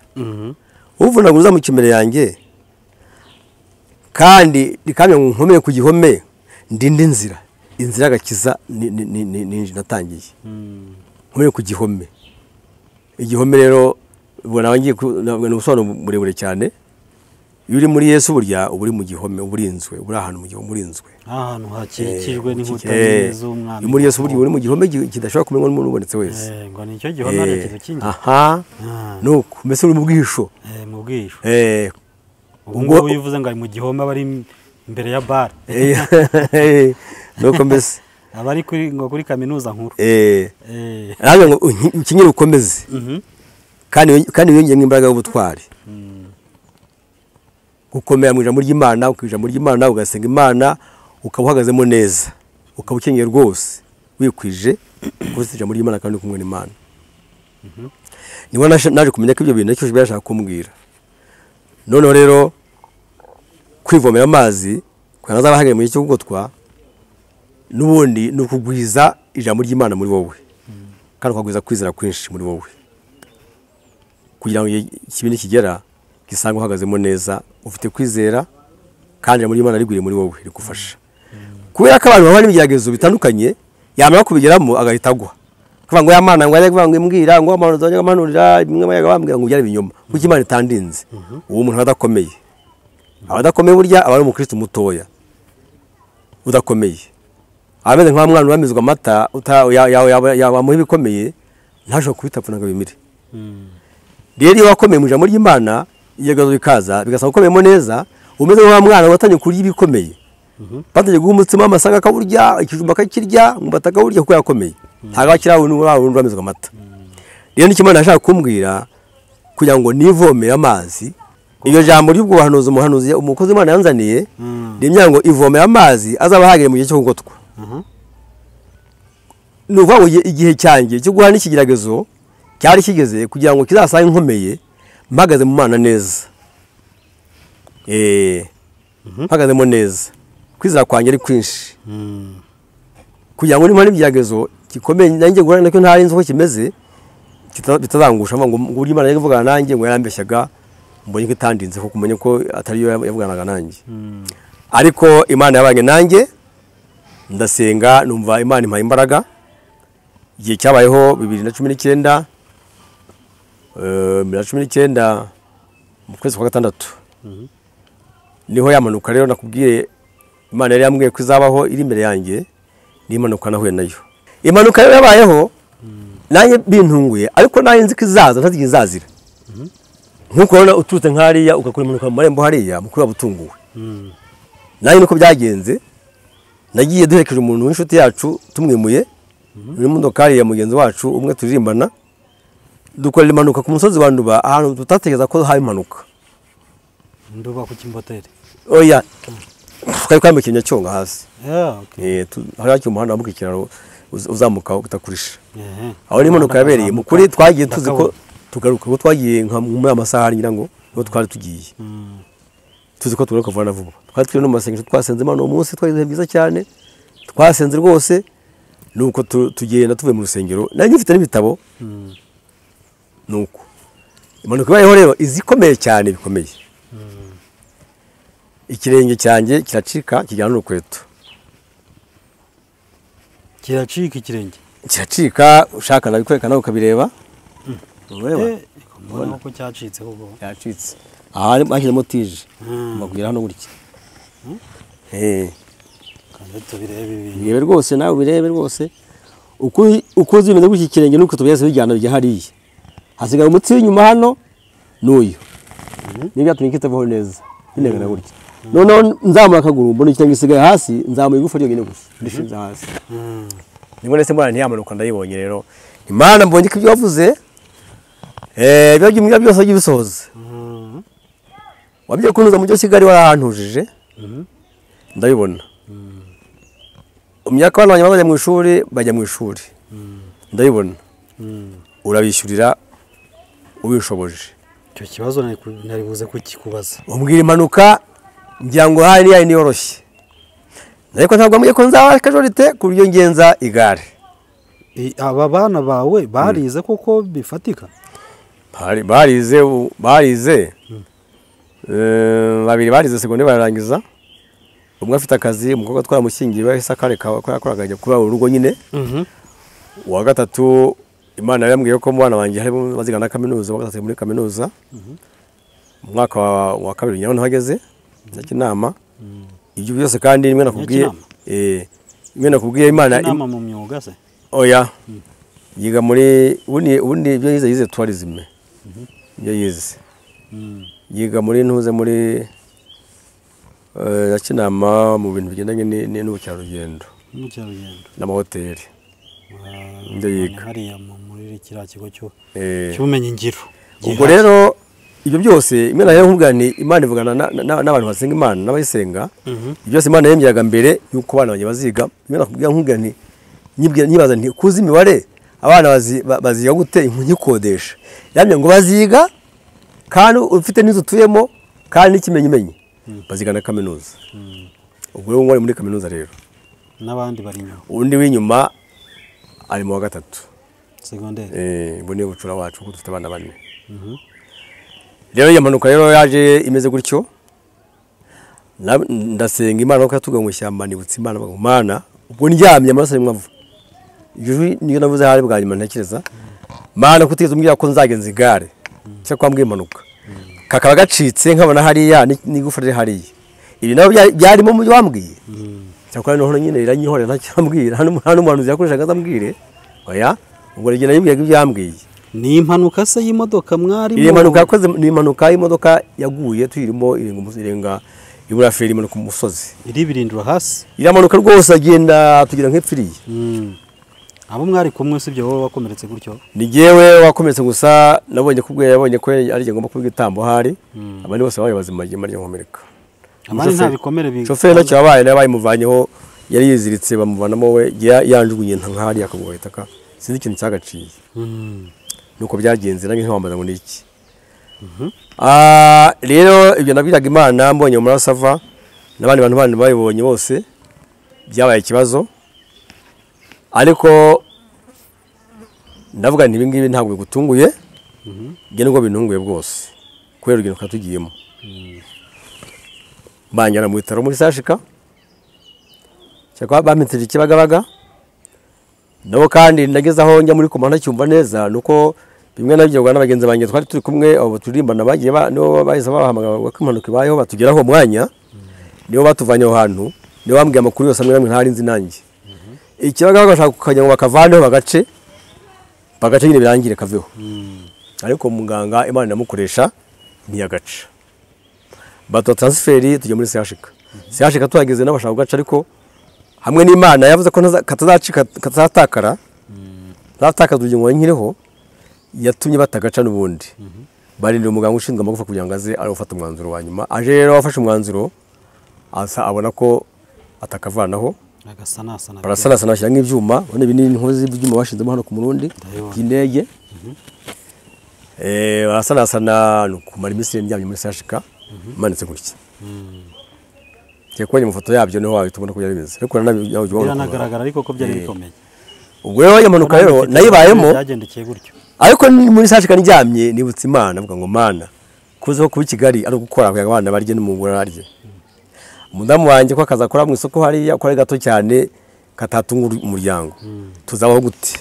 Uvunagura uzamuka imbere yanjye kandi rikamye nkomeye ku gihome ndinde inzira, inzira y'agakiza ni natangiye. Nkomeye ku gihome. Igihome rero ubwo ngiye ubusobanuro burebure cyane. Iyo uri muri Yesu burya uba uri mu gihome, uba urinzwe, uba uri ahantu mu gihome urinzwe. Ahantu hakikijwe n'inkuta z'umwami. Muri Yesu burya uri mu gihome kidashobora kumenywa n'umuntu ubonetse wese. Ngo nicyo gihome ari ikintu kingi. Aha. Nuko mbese uri mu bwihisho. Mu bwihisho. Ubwo bivuze ngo ari mu gihome bari imbere ya bar. Nuko mbese abari kuri ngo kuri kaminuza nkuru. Nawe ngo ukinyire ukomeze. Kandi wiyongere imbaraga y'ubutwari. Gukomera mu ijambo ry'Imana, ukijambo ry'Imana, ugasenga Imana, ukaba uhagazemo neza, ukaba ukenyeye rwose, wikwije kuko ijambo ry'Imana kandi kumwe n'Imana. Niba naje kumenya ko ibyo bintu icyo byashaka kumbwira. Noneho rero kwivomera amazi kugira ngo azabahagere mu cyo kugotwa nubundi ni ukugwiza ijambo ry'Imana muri wowe. Kandi ukagwiza kwizera kwinshi muri wowe. Kugira ngo ikibindi kigera gisanga uhagazemo neza, ufite kwizera kandi ijambo ry'Imana rigwiriye muri wowe rikufasha. Kubera ko abantu babana n'ibigeragezo bitandukanye, yamara kubigeramo agahita agwa. Kuvuga ngo ya Mana ngo ajye kuvuga ngo imbwira ngo amanuza ajye amanurira bimwe bayaga bambwira ngo byari ibinyoma. Kuko Imana itandinze. Uwo muntu adakomeye. Abadakomeye burya aba ari umukristo mutoya. Udakomeye. Ameze nka mwana uramizwa amata yabamuha ibikomeye ntashobora kubitapfuna ngo bimire. Rero iyo wakomeye mu ijambo ry'Imana iyegazo bikaza bigasaba ukomeyemo neza, umeze nka mwana watanye kurya ibikomeye. Batangiye guha umutsima amasaka akawurya, ikijumba akakirya, umubata akawurya kuko yakomeye. Ntabwo akiri aho n'ubu uramizwa amata. Rero nicyo Imana yashaka kumbwira kugira ngo nivomere amazi. Iyo jambo ry'ubwo buhanuzi umuhanuzi umukozi Imana yanzaniye rimya ngo ivomere amazi azaba ahagere mu gihe cyo kugotwa. Nuva ngo igihe cyanjye cyo guhana n'ikigeragezo cyari kigeze kugira ngo kizasange nkomeye mpagaze mu Mana neza. Mpagazemo neza. Kwizera kwanjye ari kwinshi. Kugira ngo nimba n'ibigeragezo gikomeye nanjye guhana nacyo ntari nzi uko kimeze bitazangusha ngo uburyo Imana yavugana nanjye ngo yarambeshyaga mbonye ko itandinze ko kumenya ko atari yo yavuganaga nanjye. Ariko Imana yabanye nanjye ndasenga numva Imana impaye imbaraga. Igihe cyabayeho 2019 2019 mu kwezi kwa gatandatu. Niho yamanuka rero nakubwiye Imana yari yambwiye ko izabaho iri imbere yanjye n'impanuka nahuye nayo. Impanuka rero yabayeho nanjye bintunguye ariko nanjye nzi ko izaza ntazigiye izazira. Nkuko urabona uturutse nk'hariya ugakora impanuka mu marembo hariya mukuru wabutunguwe. Nanjye niko byagenze, nagiye duherekeje umuntu w'inshuti yacu tumwimuye muri modokari ya mugenzi wacu umwe turirimbana, dukorera impanuka ku musozi wa Nduba ahantu tutatekereza ko hari impanuka. Nduba ku Kimboteri? Oya, twari kwambuka Nyacyonga hasi. Hari hakiri umuhanda wambuka ikiraro uzamuka utakurisha. Aho ni impanuka yabereye mu kuri twagiye tuzi ko tugaruka kuko twagiye nka muri amasaha ngira ngo niho twari tugiye. Tuzi ko tugaruka vuba na vuba. Twari turi no mu masengesho twasenze Imana uwo munsi twagize byiza cyane. Twasenze rwose nuko tugenda tuvuye mu rusengero nanjye mfite n'ibitabo. Nuko impanuka ibayeho rero izikomeye cyane bikomeye. Ikirenge cyanjye kiracika kijyana n'urukweto. Kiracika ikirenge? Kiracika ushaka nabikwereka nawe ukabireba. Ureba? Mbona ko cyacitse koko. Cyacitse. Aha bashyizemo tije. Mbakugera hano gutya. Kandi tubirebe ibi. Birebe rwose nawe birebe rwose. Uko zimeze gutya ikirenge nuko tubyase bijyana bijya hariya. Hasigaye umutsi w'inyuma hano n'uyu. Niba byatumye kitavaho neza. Binengana gutya. Noneho nzamura akaguru mbona ikirenge gisigaye hasi nzamuye igufa ryonyine gusa ndishinze hasi. Nibwo nese mbona ntiyamanuka ndayibonye rero. Imana mbonye ko ibyo wavuze ibyo byose agiye bisohoza. Wabye kunuza mu cyo Kigali warahantujije. Ndabibona. Umyaka abana bajya mu ishuri bajya mu ishuri. Ndabibona. Urabishyurira ubishoboje. Icyo kibazo nari buze kukikubaza. Umbwira impanuka ngira ngo hari yayi niyoroshye. Ariko ntabwo ambwiye ko nzaba kajorite ku buryo ngenza igare. Aba bana bawe barize koko bifatika? Barize. Babiri barize segonde bararangiza. Umwe afite akazi, umukobwa twaramushyingiye bahise akareka ko yakoraga ajya kuba urugo nyine. Uwa gatatu Imana yambwiye ko mwana wanjye harimo bazigana kaminuza, uwa gatatu muri kaminuza. Mu mwaka wa kabiri nyaho ntageze Nyakinama. Ibyo byose kandi nimwe nakubwiye imwe nakubwiye Imana inama mu myuga se? Oya. Yiga muri ubundi ibyo yize tourism. Ibyo yize. Yiga muri ntuze muri ya Kinama mu bintu bigendanye n'ubukerarugendo. N'ubukerarugendo. N'amahoteli. Ndio yiga. Hariya muri kiriya kigo cyo cy'ubumenyi ngiro. Ubwo rero ibyo byose Imana rero nkubwira ni Imana ivugana n'abantu basenga Imana n'abayisenga. Ibyo byose Imana yemeraga mbere yuko abana banjye baziga. Imana kubwira nkubwira nti nyibwira nyibaza nti kuzi imibare abana baziga gute nkikodesha. Yamye ngo baziga kandi ufite n'inzu utuyemo kandi n'ikimenyimenyi. Baziga na kaminuza. Ubwo rero ngwari muri kaminuza rero. N'abandi bari inyuma. Undi w'inyuma ari mu wa gatatu. Secondaire. Ubwo niyo bucura wacu kuko dufite abana bane. Rero iyo mpanuka rero yaje imeze gutyo. Ndasenga Imana ko yatuga mu ishyamba nibutse Imana ngo Mana ubwo ndyamye amaraso rimwe ava. Ijwi niyo navuze hari bwa nyuma ntekereza. Mana kutigeze umbwira ko nzagenza igare. Cyo kwambwiye impanuka. Kakaba gacitse nkabona hariya n'igufa riri hariya. Ibi nabo byarimo mu wambwiye. Cyakora noneho nyine iranyihorera ntacyambwira. Hano umuhanuzi yakoreshaga azambwire. Oya ubwo rigena yibwiye ibyo yambwiye. Ni impanuka se y'imodoka mwari? Iyi mpanuka yakoze ni impanuka y'imodoka yaguye tuyirimo irenga ibura feri imanuka ku musozi. Iribirindura hasi. Iramanuka rwose agenda tugira nk'epfiriye. Abo mwari kumwe sibyo wowe wakomeretse gutyo? Ni jewe wakomeretse gusa nabonye kubwe yabonye ko ari je ngomba kubwa itambo hari. Abandi bose babaye bazima je marye nkomereka. Abandi nta bikomere bi. Shoferi nacyo yabaye nabaye muvanyeho yari yiziritse bamuvanamo we yanjugunye nk'ahari akaguha itaka. Sinzi ikintu cyagaciye. Nuko byagenze nange ntiwambaza ngo niki. Rero ibyo nabwiraga Imana mbonye mu maraso ava n'abandi bantu bandi bayibonye bose byabaye ikibazo. Ariko ndavuga nti ibi ngibi ntabwo bigutunguye. Nge nubwo bintunguye bwose kubera urugendo twatugiyemo. Banjyana mu bitaro muri Sashika cyakwa bampitije Kibagabaga. Nabo kandi nageze aho njya muri koma ntacyumva neza nuko bimwe nabyirwa n'abagenzi banjye twari turi kumwe abo turirimbana bagiye nibo bahise babahamagara ko impanuka ibayeho batugeraho mwanya nibo batuvanye aho hantu nibo bambwiye amakuru yose amwe ntari nzi nanjye. Ikibagabaga bashaka kukajya ngo bakavaneho bagace nyine birangire kaveho. Ariko muganga Imana inamukoresha ntiyagaca. Bato transferi tujya muri CHK. CHK tuhageze n'abashaka kugaca ariko hamwe n'Imana yavuze ko katazacika katazatakara. Zatakaza ubugingo nkiriho yatumye batagaca n'ubundi. Barindira umuganga ushinzwe amagufa kugira ngo aze arufata umwanzuro wa nyuma. Aje rero afashe umwanzuro asa abona ko atakavanaho. Agasanasana. Barasanasana bashyira nk'ibyuma, ubona ibi ni inkozi z'ibyuma bashinzemo hano ku murundi by'indege. Barasanasana kumara iminsi ndyamye muri CHK manitse gutya. Ngiye kubonye amafoto yabyo niho wahita ubona ko byari bimeze. Ariko biranagaragara ariko ko byari bikomeye. Ubwo rero iyo mpanuka rero nayibayemo byagendekeye gutyo. Ariko muri CHK ndyamye nibutse Imana avuga ngo Mana kuze ko kuba i Kigali ari gukora kugira ngo abana barye n'umugore arye. Umudamu wanjye ko akaza akora mu isoko hariya akora gato cyane katatunga umuryango. Tuzabaho gute?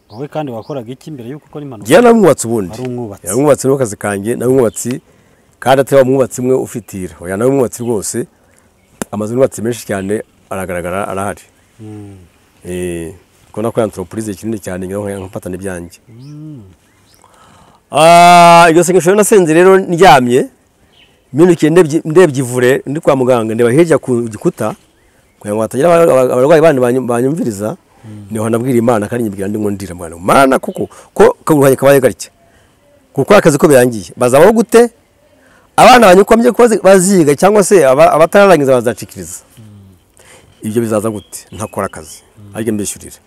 Wowe kandi wakoraga iki mbere yuko ukora impanuka? Njye namwubatse ubundi. Ari umwubatsi. Yaramwubatse no kazi kanjye, namwubatsi kandi atari umwubatsi umwe ufitira. Oya namwubatsi rwose. Amazu nubatse menshi cyane aragaragara arahari. Ko nakora entreprise kinini cyane ngira ngo nkafatane ibyanjye. Iryo sengesho nasenze rero ndyamye minukiye ndebye ivure ndi kwa muganga ndeba hirya ku gikuta kugira ngo hatagira abarwayi bandi banyumviriza. Niho nabwira Imana kandi nyibwira ndi ngo ndira mwana Mana kuko ko kaguhaye kabaye garike kuko akazi ko birangiye bazabaho gute abana banyukomye ko baziga cyangwa se abatararangiza bazacikiriza ibyo bizaza gute ntakora akazi ariko mbishyurira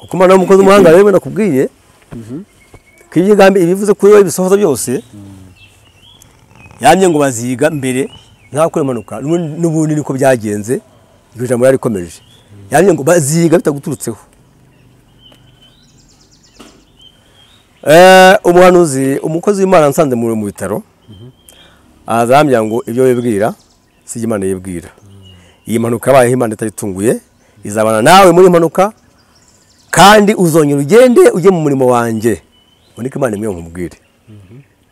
kuko Imana y'umukozi w'umuhanga rero nakubwiye ko ibyigambi ibivuze kuri we bisohoza byose yamye ngo baziga mbere ntakore impanuka n'ubundi niko byagenze iryo jambo yarikomeje yamye ngo baziga bitaguturutseho. Umuhanuzi umukozi w'Imana nsanze mu bitaro azambya ngo ibyo wibwira si Imana yibwira. Iyi mpanuka yabayeho Imana itayitunguye izabana nawe muri impanuka kandi uzongera ugende ujye mu murimo wanjye. Uboneke Imana imwe nkubwire.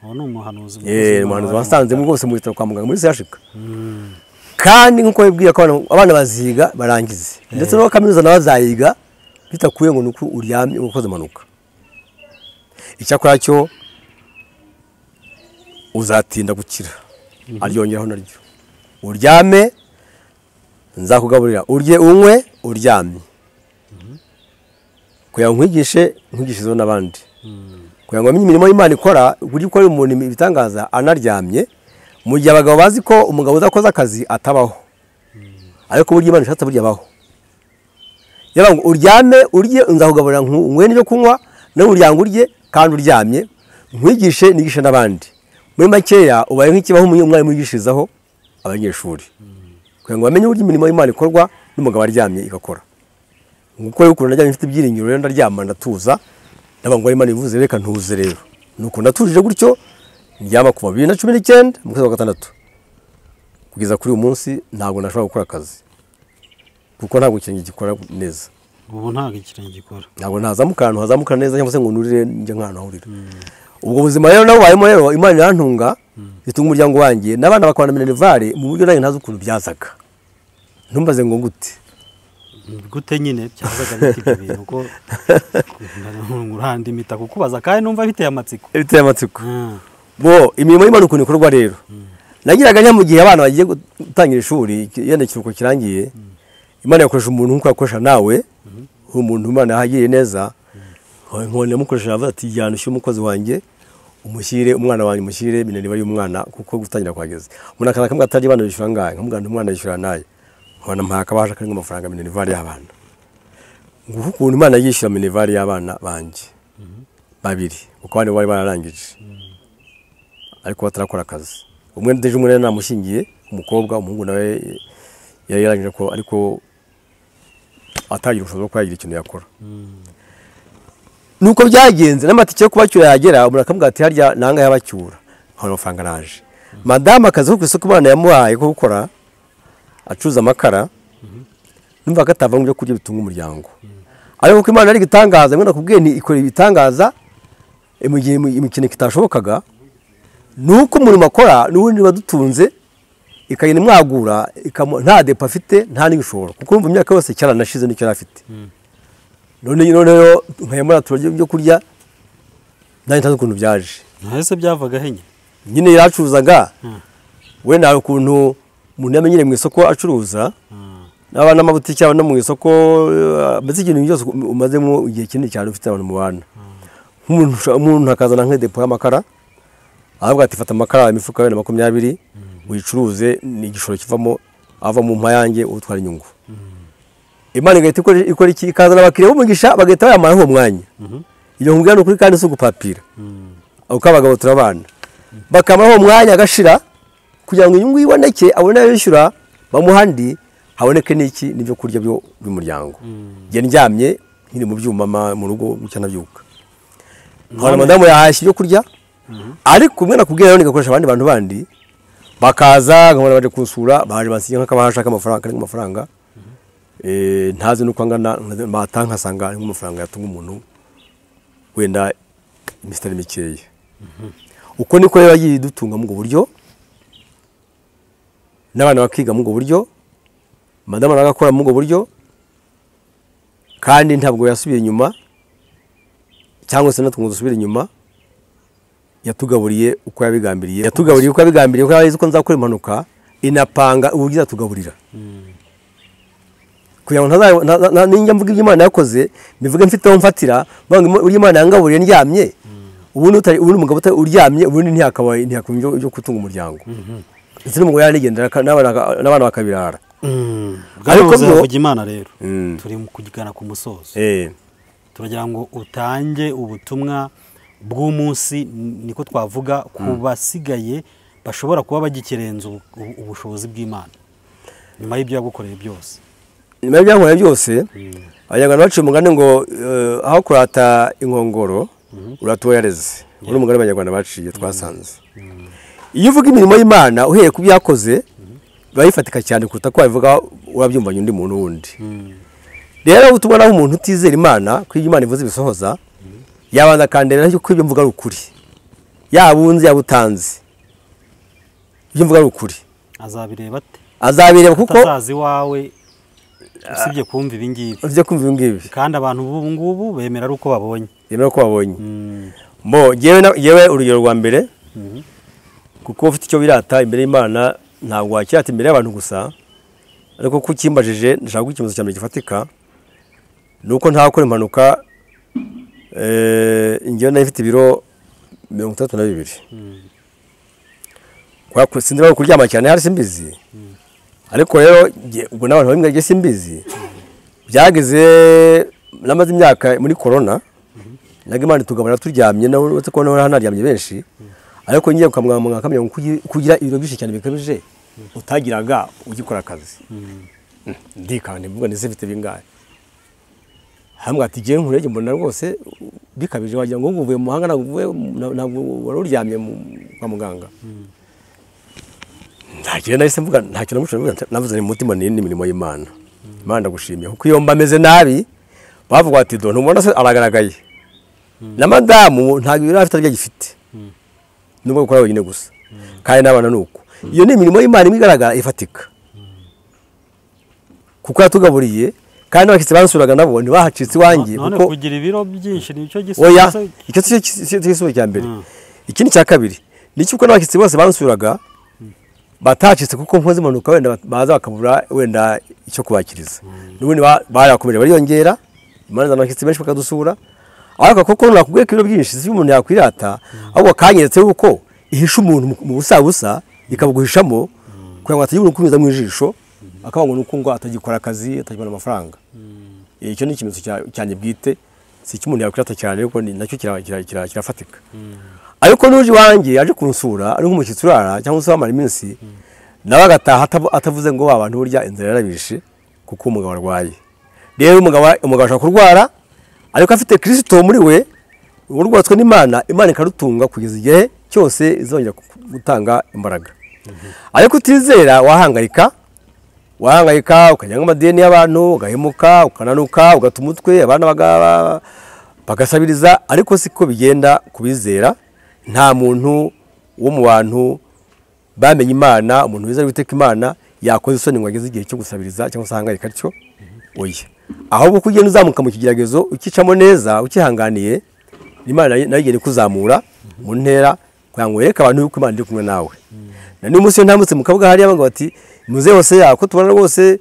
Uwo ni umuhanuzi. Umuhanuzi wasanze rwose mu bitaro kwa muganga muri CHK. Kandi nkuko wibwira ko abana baziga barangize ndetse no kaminuza nabazayiga bitakuye ngo nuko uryamye ukoze impanuka. Icyakora cyo Uzatinda gukira. Aryongeraho naryo. Uryame nzakugaburira, urye unywe uryamye. Kugira ngo nkwigishe nkwigishizeho n'abandi. Kugira ngo amenye imirimo y'Imana ikora, uburyo ikora umuntu ibitangaza anaryamye, mu gihe abagabo bazi ko umugabo udakoze akazi atabaho. Ariko burya Imana ishatse burya abaho. Yaba ngo uryame urye nzakugaburira unywe n'ibyo kunywa, nawe uryango urye kandi uryamye, nkwigishe nigishe n'abandi. Muri makeya ubaye nk'ikibaho umwarimu yigishirizaho abanyeshuri. Kugira ngo bamenye uburyo imirimo y'Imana ikorwa n'umugabo aryamye igakora. Nguko rero ukuntu naryamye mfite ibyiringiro rero ndaryama ndatuza, ndavuga ngo Imana ivuze reka ntuze rero. Nuko natujije gutyo ndyama kuva 2019 mu kwezi kwa gatandatu kugeza kuri uyu munsi ntabwo nashobora gukora akazi kuko ntabwo ikirenge gikora neza. Ubu ntabwo ikirenge gikora. Ntabwo ntazamuka ahantu hazamuka neza cyangwa se ngo nurire njye nk'ahantu hahurira. Ubwo buzima rero nabubayemo rero Imana irantunga itunga umuryango wanjye n'abana bakabana minerivare mu buryo nanjye ntazi ukuntu byazaga. Ntumbaze ngo gute. Gute nyine byazaga bite ibyo bintu ko urandi imita kukubaza kandi numva biteye amatsiko. Biteye amatsiko. Bo imirimo y'Imana ukuntu ikorwa rero. Nagiraga nya mu gihe abana bagiye gutangira ishuri yenda ikiruhuko kirangiye, Imana yakoresha umuntu nkuko yakoresha nawe, umuntu Imana yahagiriye neza, nkone yamukoresha avuga ati jyana ushyire umukozi wanjye, umushyire umwana wanjye, umushyire minaniba y'umwana kuko gutangira kwageze. Umuntu akaza akamubwira ati abana bishyura angahe? Nkamubwira nti umwana yishyura naye. Nkabona mpaye akabasha karimo amafaranga minerivare y'abana. Nguko ukuntu Imana yishyura minerivare y'abana banjye babiri, kuko abandi bari bararangije ariko batarakora akazi. Umwe ndeje umwe namushyingiye umukobwa, umuhungu nawe yari yarangije ko ariko atagira ubushobozi bwo kuyagira ikintu yakora. Nuko byagenze n'amatike yo kubacyura yagera, umuntu akamubwira ati harya nanga yabacyura, nkabona amafaranga araje. Madamu akazi ko ku isoko Imana yamuhaye ko gukora acuruza amakara, numva ko atava mu byo kurya bitunga umuryango. Ariko kuko Imana ari igitangaza, mwe nakubwiye nti ikora ibitangaza mu gihe imikino kitashobokaga, nuko umurimo akora n'ubundi badutunze ikagenda imwagura, nta depo afite nta n'ibishoro, kuko urumva imyaka yose cyaranashize nicyo yari afite. None rero nkayamura turya ibyo kurya nanjye ntazi ukuntu byaje. Ese byavaga he nyine? Yaracuruzaga we nawe ukuntu umuntu yamenyereye mu isoko acuruza, n'abana n'amabutiki no mu isoko, mbese ikintu cyose umazemo igihe kinini cyane ufite abantu mubana. Nk'umuntu akazana nk'idepo y'amakara, aravuga ati fata amakara imifuka wenda 20 uyicuruze, ni igishoro kivamo, ava mu mpa yanjye utwara inyungu. Imana igahita ikora iki? Ikazana abakiriya b'umugisha bagahita bayamara uwo mwanya. Iyo nkubwira ni ukuri kandi si ugupapira. Uko abagabo turabana bakamara uwo mwanya agashira kugira ngo inyungu iboneke, abone ayo yishyura bamuha andi, haboneke n'iki n'ibyo kurya by'umuryango. Njye ndyamye nkiri mu byuma mu rugo gucya nabyuka, nkabona madamu yahashye ibyo kurya, ariko umwe nakubwira rero nigakoresha abandi bantu bandi bakaza, nkabona baje kunsura, baje bansinya nk'akabahasha k'amafaranga karimo amafaranga, ntazi nuko angana, batanga nkasanga nk'amafaranga yatunga umuntu wenda imisitari mikeya. Uko niko rero yagiye idutunga mu buryo, n'abana bakiga mu buryo, madamu agakora mu buryo, kandi ntabwo yasubiye inyuma cyangwa se natwe ngo dusubire inyuma. Yatugaburiye uko yabigambiriye, yatugaburiye uko yabigambiriye, kuko yari azi ko nzakora impanuka, inapanga uburyo izatugaburira. Kugira ngo ninjya mvuga ibyo Imana yakoze, mbivuge mfite aho mfatira, mvuga ngo uburyo Imana yangaburiye ndyamye, ubundi umugabo uryamye ubundi ntiyakabaye ntiyakumva ibyo gutunga umuryango. Ndetse n'umugore yarigendera n'abana bakabirara. Ariko byo Imana rero turi kugana ku musozo. Turagira ngo utange ubutumwa bw'umunsi, niko twavuga ku basigaye bashobora kuba bagikerenza ubushobozi bw'Imana nyuma y'ibyo yagukoreye byose. Nyuma y'ibyo yankoreye byose, Abanyarwanda baciye umugani ngo aho kurata inkongoro urata uwo yareze. Uwo ni umugani Abanyarwanda baciye twasanze. Iyo uvuga imirimo y'Imana uhereye ku byo yakoze, biba bifatika cyane kuruta ko wabivuga urabyumvanye undi muntu wundi. Rero ubutumwa naho umuntu utizera Imana, ko ibyo Imana ivuze ibisohoza, yabanza akandebera yuko ibyo mvuga ari ukuri. Yaba unzi yaba utanzi, ibyo mvuga ari ukuri. Azabireba ate? Azabireba kuko atazazi wawe usibye kumva ibi ngibi. Usibye kumva ibi ngibi. Kandi abantu b'ubu ngubu bemera ari uko babonye. Bemera uko babonye. Bo jewe urugero rwa mbere, Kuko ufite icyo wirata imbere y'Imana ntabwo wakirata imbere y'abantu gusa, ariko kuko ukimbajije ndashaka ko ikimenyetso cya mbere gifatika ni uko ntakora impanuka. Njyewe nari mfite ibiro 62. Sinzi niba kuryama cyane hari simbizi, ariko rero ubwo n'abantu bamwe ngiye simbizi byageze namaze imyaka muri corona naga Imana tugabana turyamye, nawe uretse ko nawe hanaryamye benshi, ariko ngiye ukamwamwa akamenya kugira ibiro byinshi cyane bikabije utagiraga ugikora akazi. Ndikane mvuga ndetse mfite bingahe hamwe ati giye nkurege mbona rwose bikabije wagira ngo uvuye mu mahanga ntabwo wari uryamye kwa muganga. Ntagira nahise mvuga ntacyo namushobora navuze ni mutima ni imirimo y'Imana. Imana ndagushimiye kuko iyo mba meze nabi bavuga ati do ntubona se aragaragaye. Na madamu ntabwo ibiro afite arya gifite. Nubwo gukora wenyine gusa. Kandi n'abana nuko. Iyo ni imirimo y'Imana igaragara ifatika. Kuko yatugaburiye kandi abakitse bansuraga nabo ntibahacitse iwanjye kuko kugira ibiro byinshi nicyo gisubizo. Oya, icyo gisubizo cya mbere. Ikindi cya kabiri ni cyuko n'abakitse bose bansuraga batacitse kuko nkoze impanuka wenda baza bakabura wenda icyo kubakiriza. N'ubundi barakomeje bariyongera, Imana n'abakitse benshi bakadusura. Ariko koko nakubwiye ko ibiro byinshi si umuntu yakwirata, ahubwo kanyeretse yuko ihisha umuntu mu busabusa ikabuguhishamo kugira ngo atagira umuntu mu ijisho akaba ngo nuko ngo atagikora akazi atagibona amafaranga. Icyo ni ikimenyetso cyanjye bwite, si icyo umuntu yakwirata cyane ariko nacyo kirafatika. Ariko n'uje wanjye aje kunsura ari nk'umushyitsi urara cyangwa se wamara iminsi nawe agataha atavuze ngo abantu burya inzara yarabishe kuko umugabo arwaye. Rero umugabo ashobora kurwara ariko afite Kristo muri we urwatswe n'Imana, Imana ikarutunga kugeza igihe cyose izongera gutanga imbaraga. Ariko utizera wahangayika ukajya amadeni y'abantu, ugahemuka, ukananuka, ugata umutwe, abana bagasabiriza. Ariko siko bigenda kubizera. Nta muntu wo mu bantu bamenye Imana, umuntu wizera Uwiteka Imana yakoze isoni ngo ageze igihe cyo gusabiriza cyangwa se ahangayika atyo. Oya, ahubwo uko ugenda uzamuka mu kigeragezo ukicamo neza ukihanganiye, Imana nayo igenda ikuzamura mu ntera kugira ngo yereke abantu yuko Imana iri kumwe nawe. Na n'uyu munsi iyo ntambutse mu kabuga hariya bavuga bati muzehe Hoseya ko tubona rwose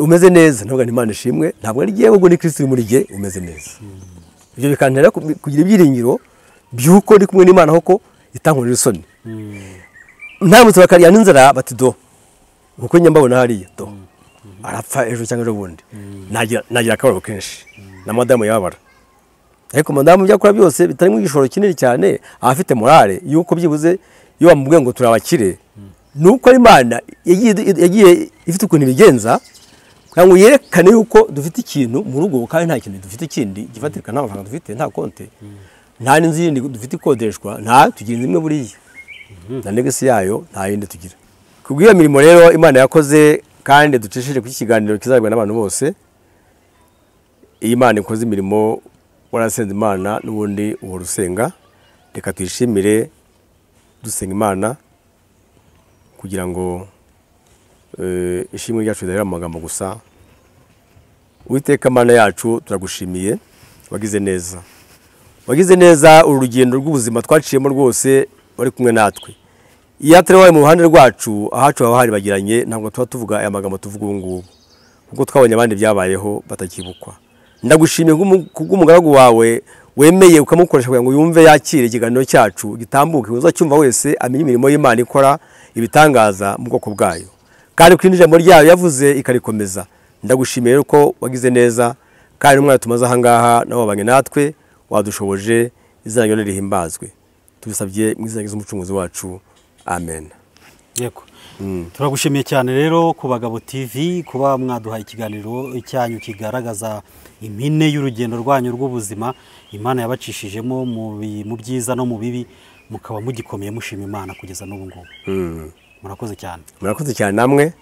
umeze neza, ntabwo ni Imana ishimwe, ntabwo ari jyewe, ahubwo ni Kristo uri muri jye umeze neza. Ibyo bikantera kugira ibyiringiro by'uko ndi kumwe n'Imana koko itankorera isoni. Ntambutse bakarya n'inzara bati do kuko njya mbabona hariya do arapfa ejo cyangwa ejo bundi, nagira akababaro kenshi na madamu yababara. Ariko madamu ibyo akora byose bitarimo igishoro kinini cyane, afite morale yuko byibuze iyo bamubwiye ngo turabakire, nuko Imana yagiye ifite ukuntu ibigenza kugira ngo yerekane yuko dufite ikintu mu rugo kandi nta kintu dufite kindi gifatika, nta mafaranga dufite, nta konte, nta n'inzu yindi dufite ikodeshwa, nta tugira inzu imwe buriya na negesi yayo nta yindi tugira. Kubw'iyo mirimo rero Imana yakoze kandi ducishije ku kiganiro kizabwa n'abantu bose, iyi Imana ikoze imirimo warasenze Imana n'ubundi uhora usenga, reka tuyishimire dusenga Imana kugira ngo ishimwe ryacu ridahera mu magambo gusa. Uwiteka Mana yacu turagushimiye, wagize neza, wagize neza uru rugendo rw'ubuzima twaciyemo rwose wari kumwe natwe. Iyo atari wowe mu ruhande rwacu ahacu haba hari bagiranye, ntabwo tuba tuvuga aya magambo tuvuga ubu ngubu kuko twabonye abandi byabayeho batakibukwa. Ndagushimiye kubw'umugaragu wawe wemeye ukamukoresha kugira ngo yumve yakire ikiganiro cyacu gitambuke, uzacyumva wese amenye imirimo y'Imana ikora ibitangaza mu bwoko bwayo, kandi ko ijambo ryayo yavuze ikarikomeza. Ndagushimiye rero ko wagize neza kandi umwana tumaze aha ngaha nawe wabanye natwe wadushoboje, izina ryawe rihimbazwe. Tubisabye mu izina ry'Umucunguzi wacu, amen. Yego. Turagushimiye cyane rero ku Bagabo TV kuba mwaduhaye ikiganiro cyanyu kigaragaza impine y'urugendo rwanyu rw'ubuzima Imana yabacishijemo mu byiza no mu bibi, mukaba mugikomeye mushima Imana kugeza n'ubu ngubu. Murakoze cyane. Murakoze cyane namwe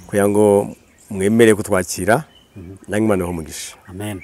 kugira ngo mwemere kutwakira, namwe Imana ibahe umugisha. Amen.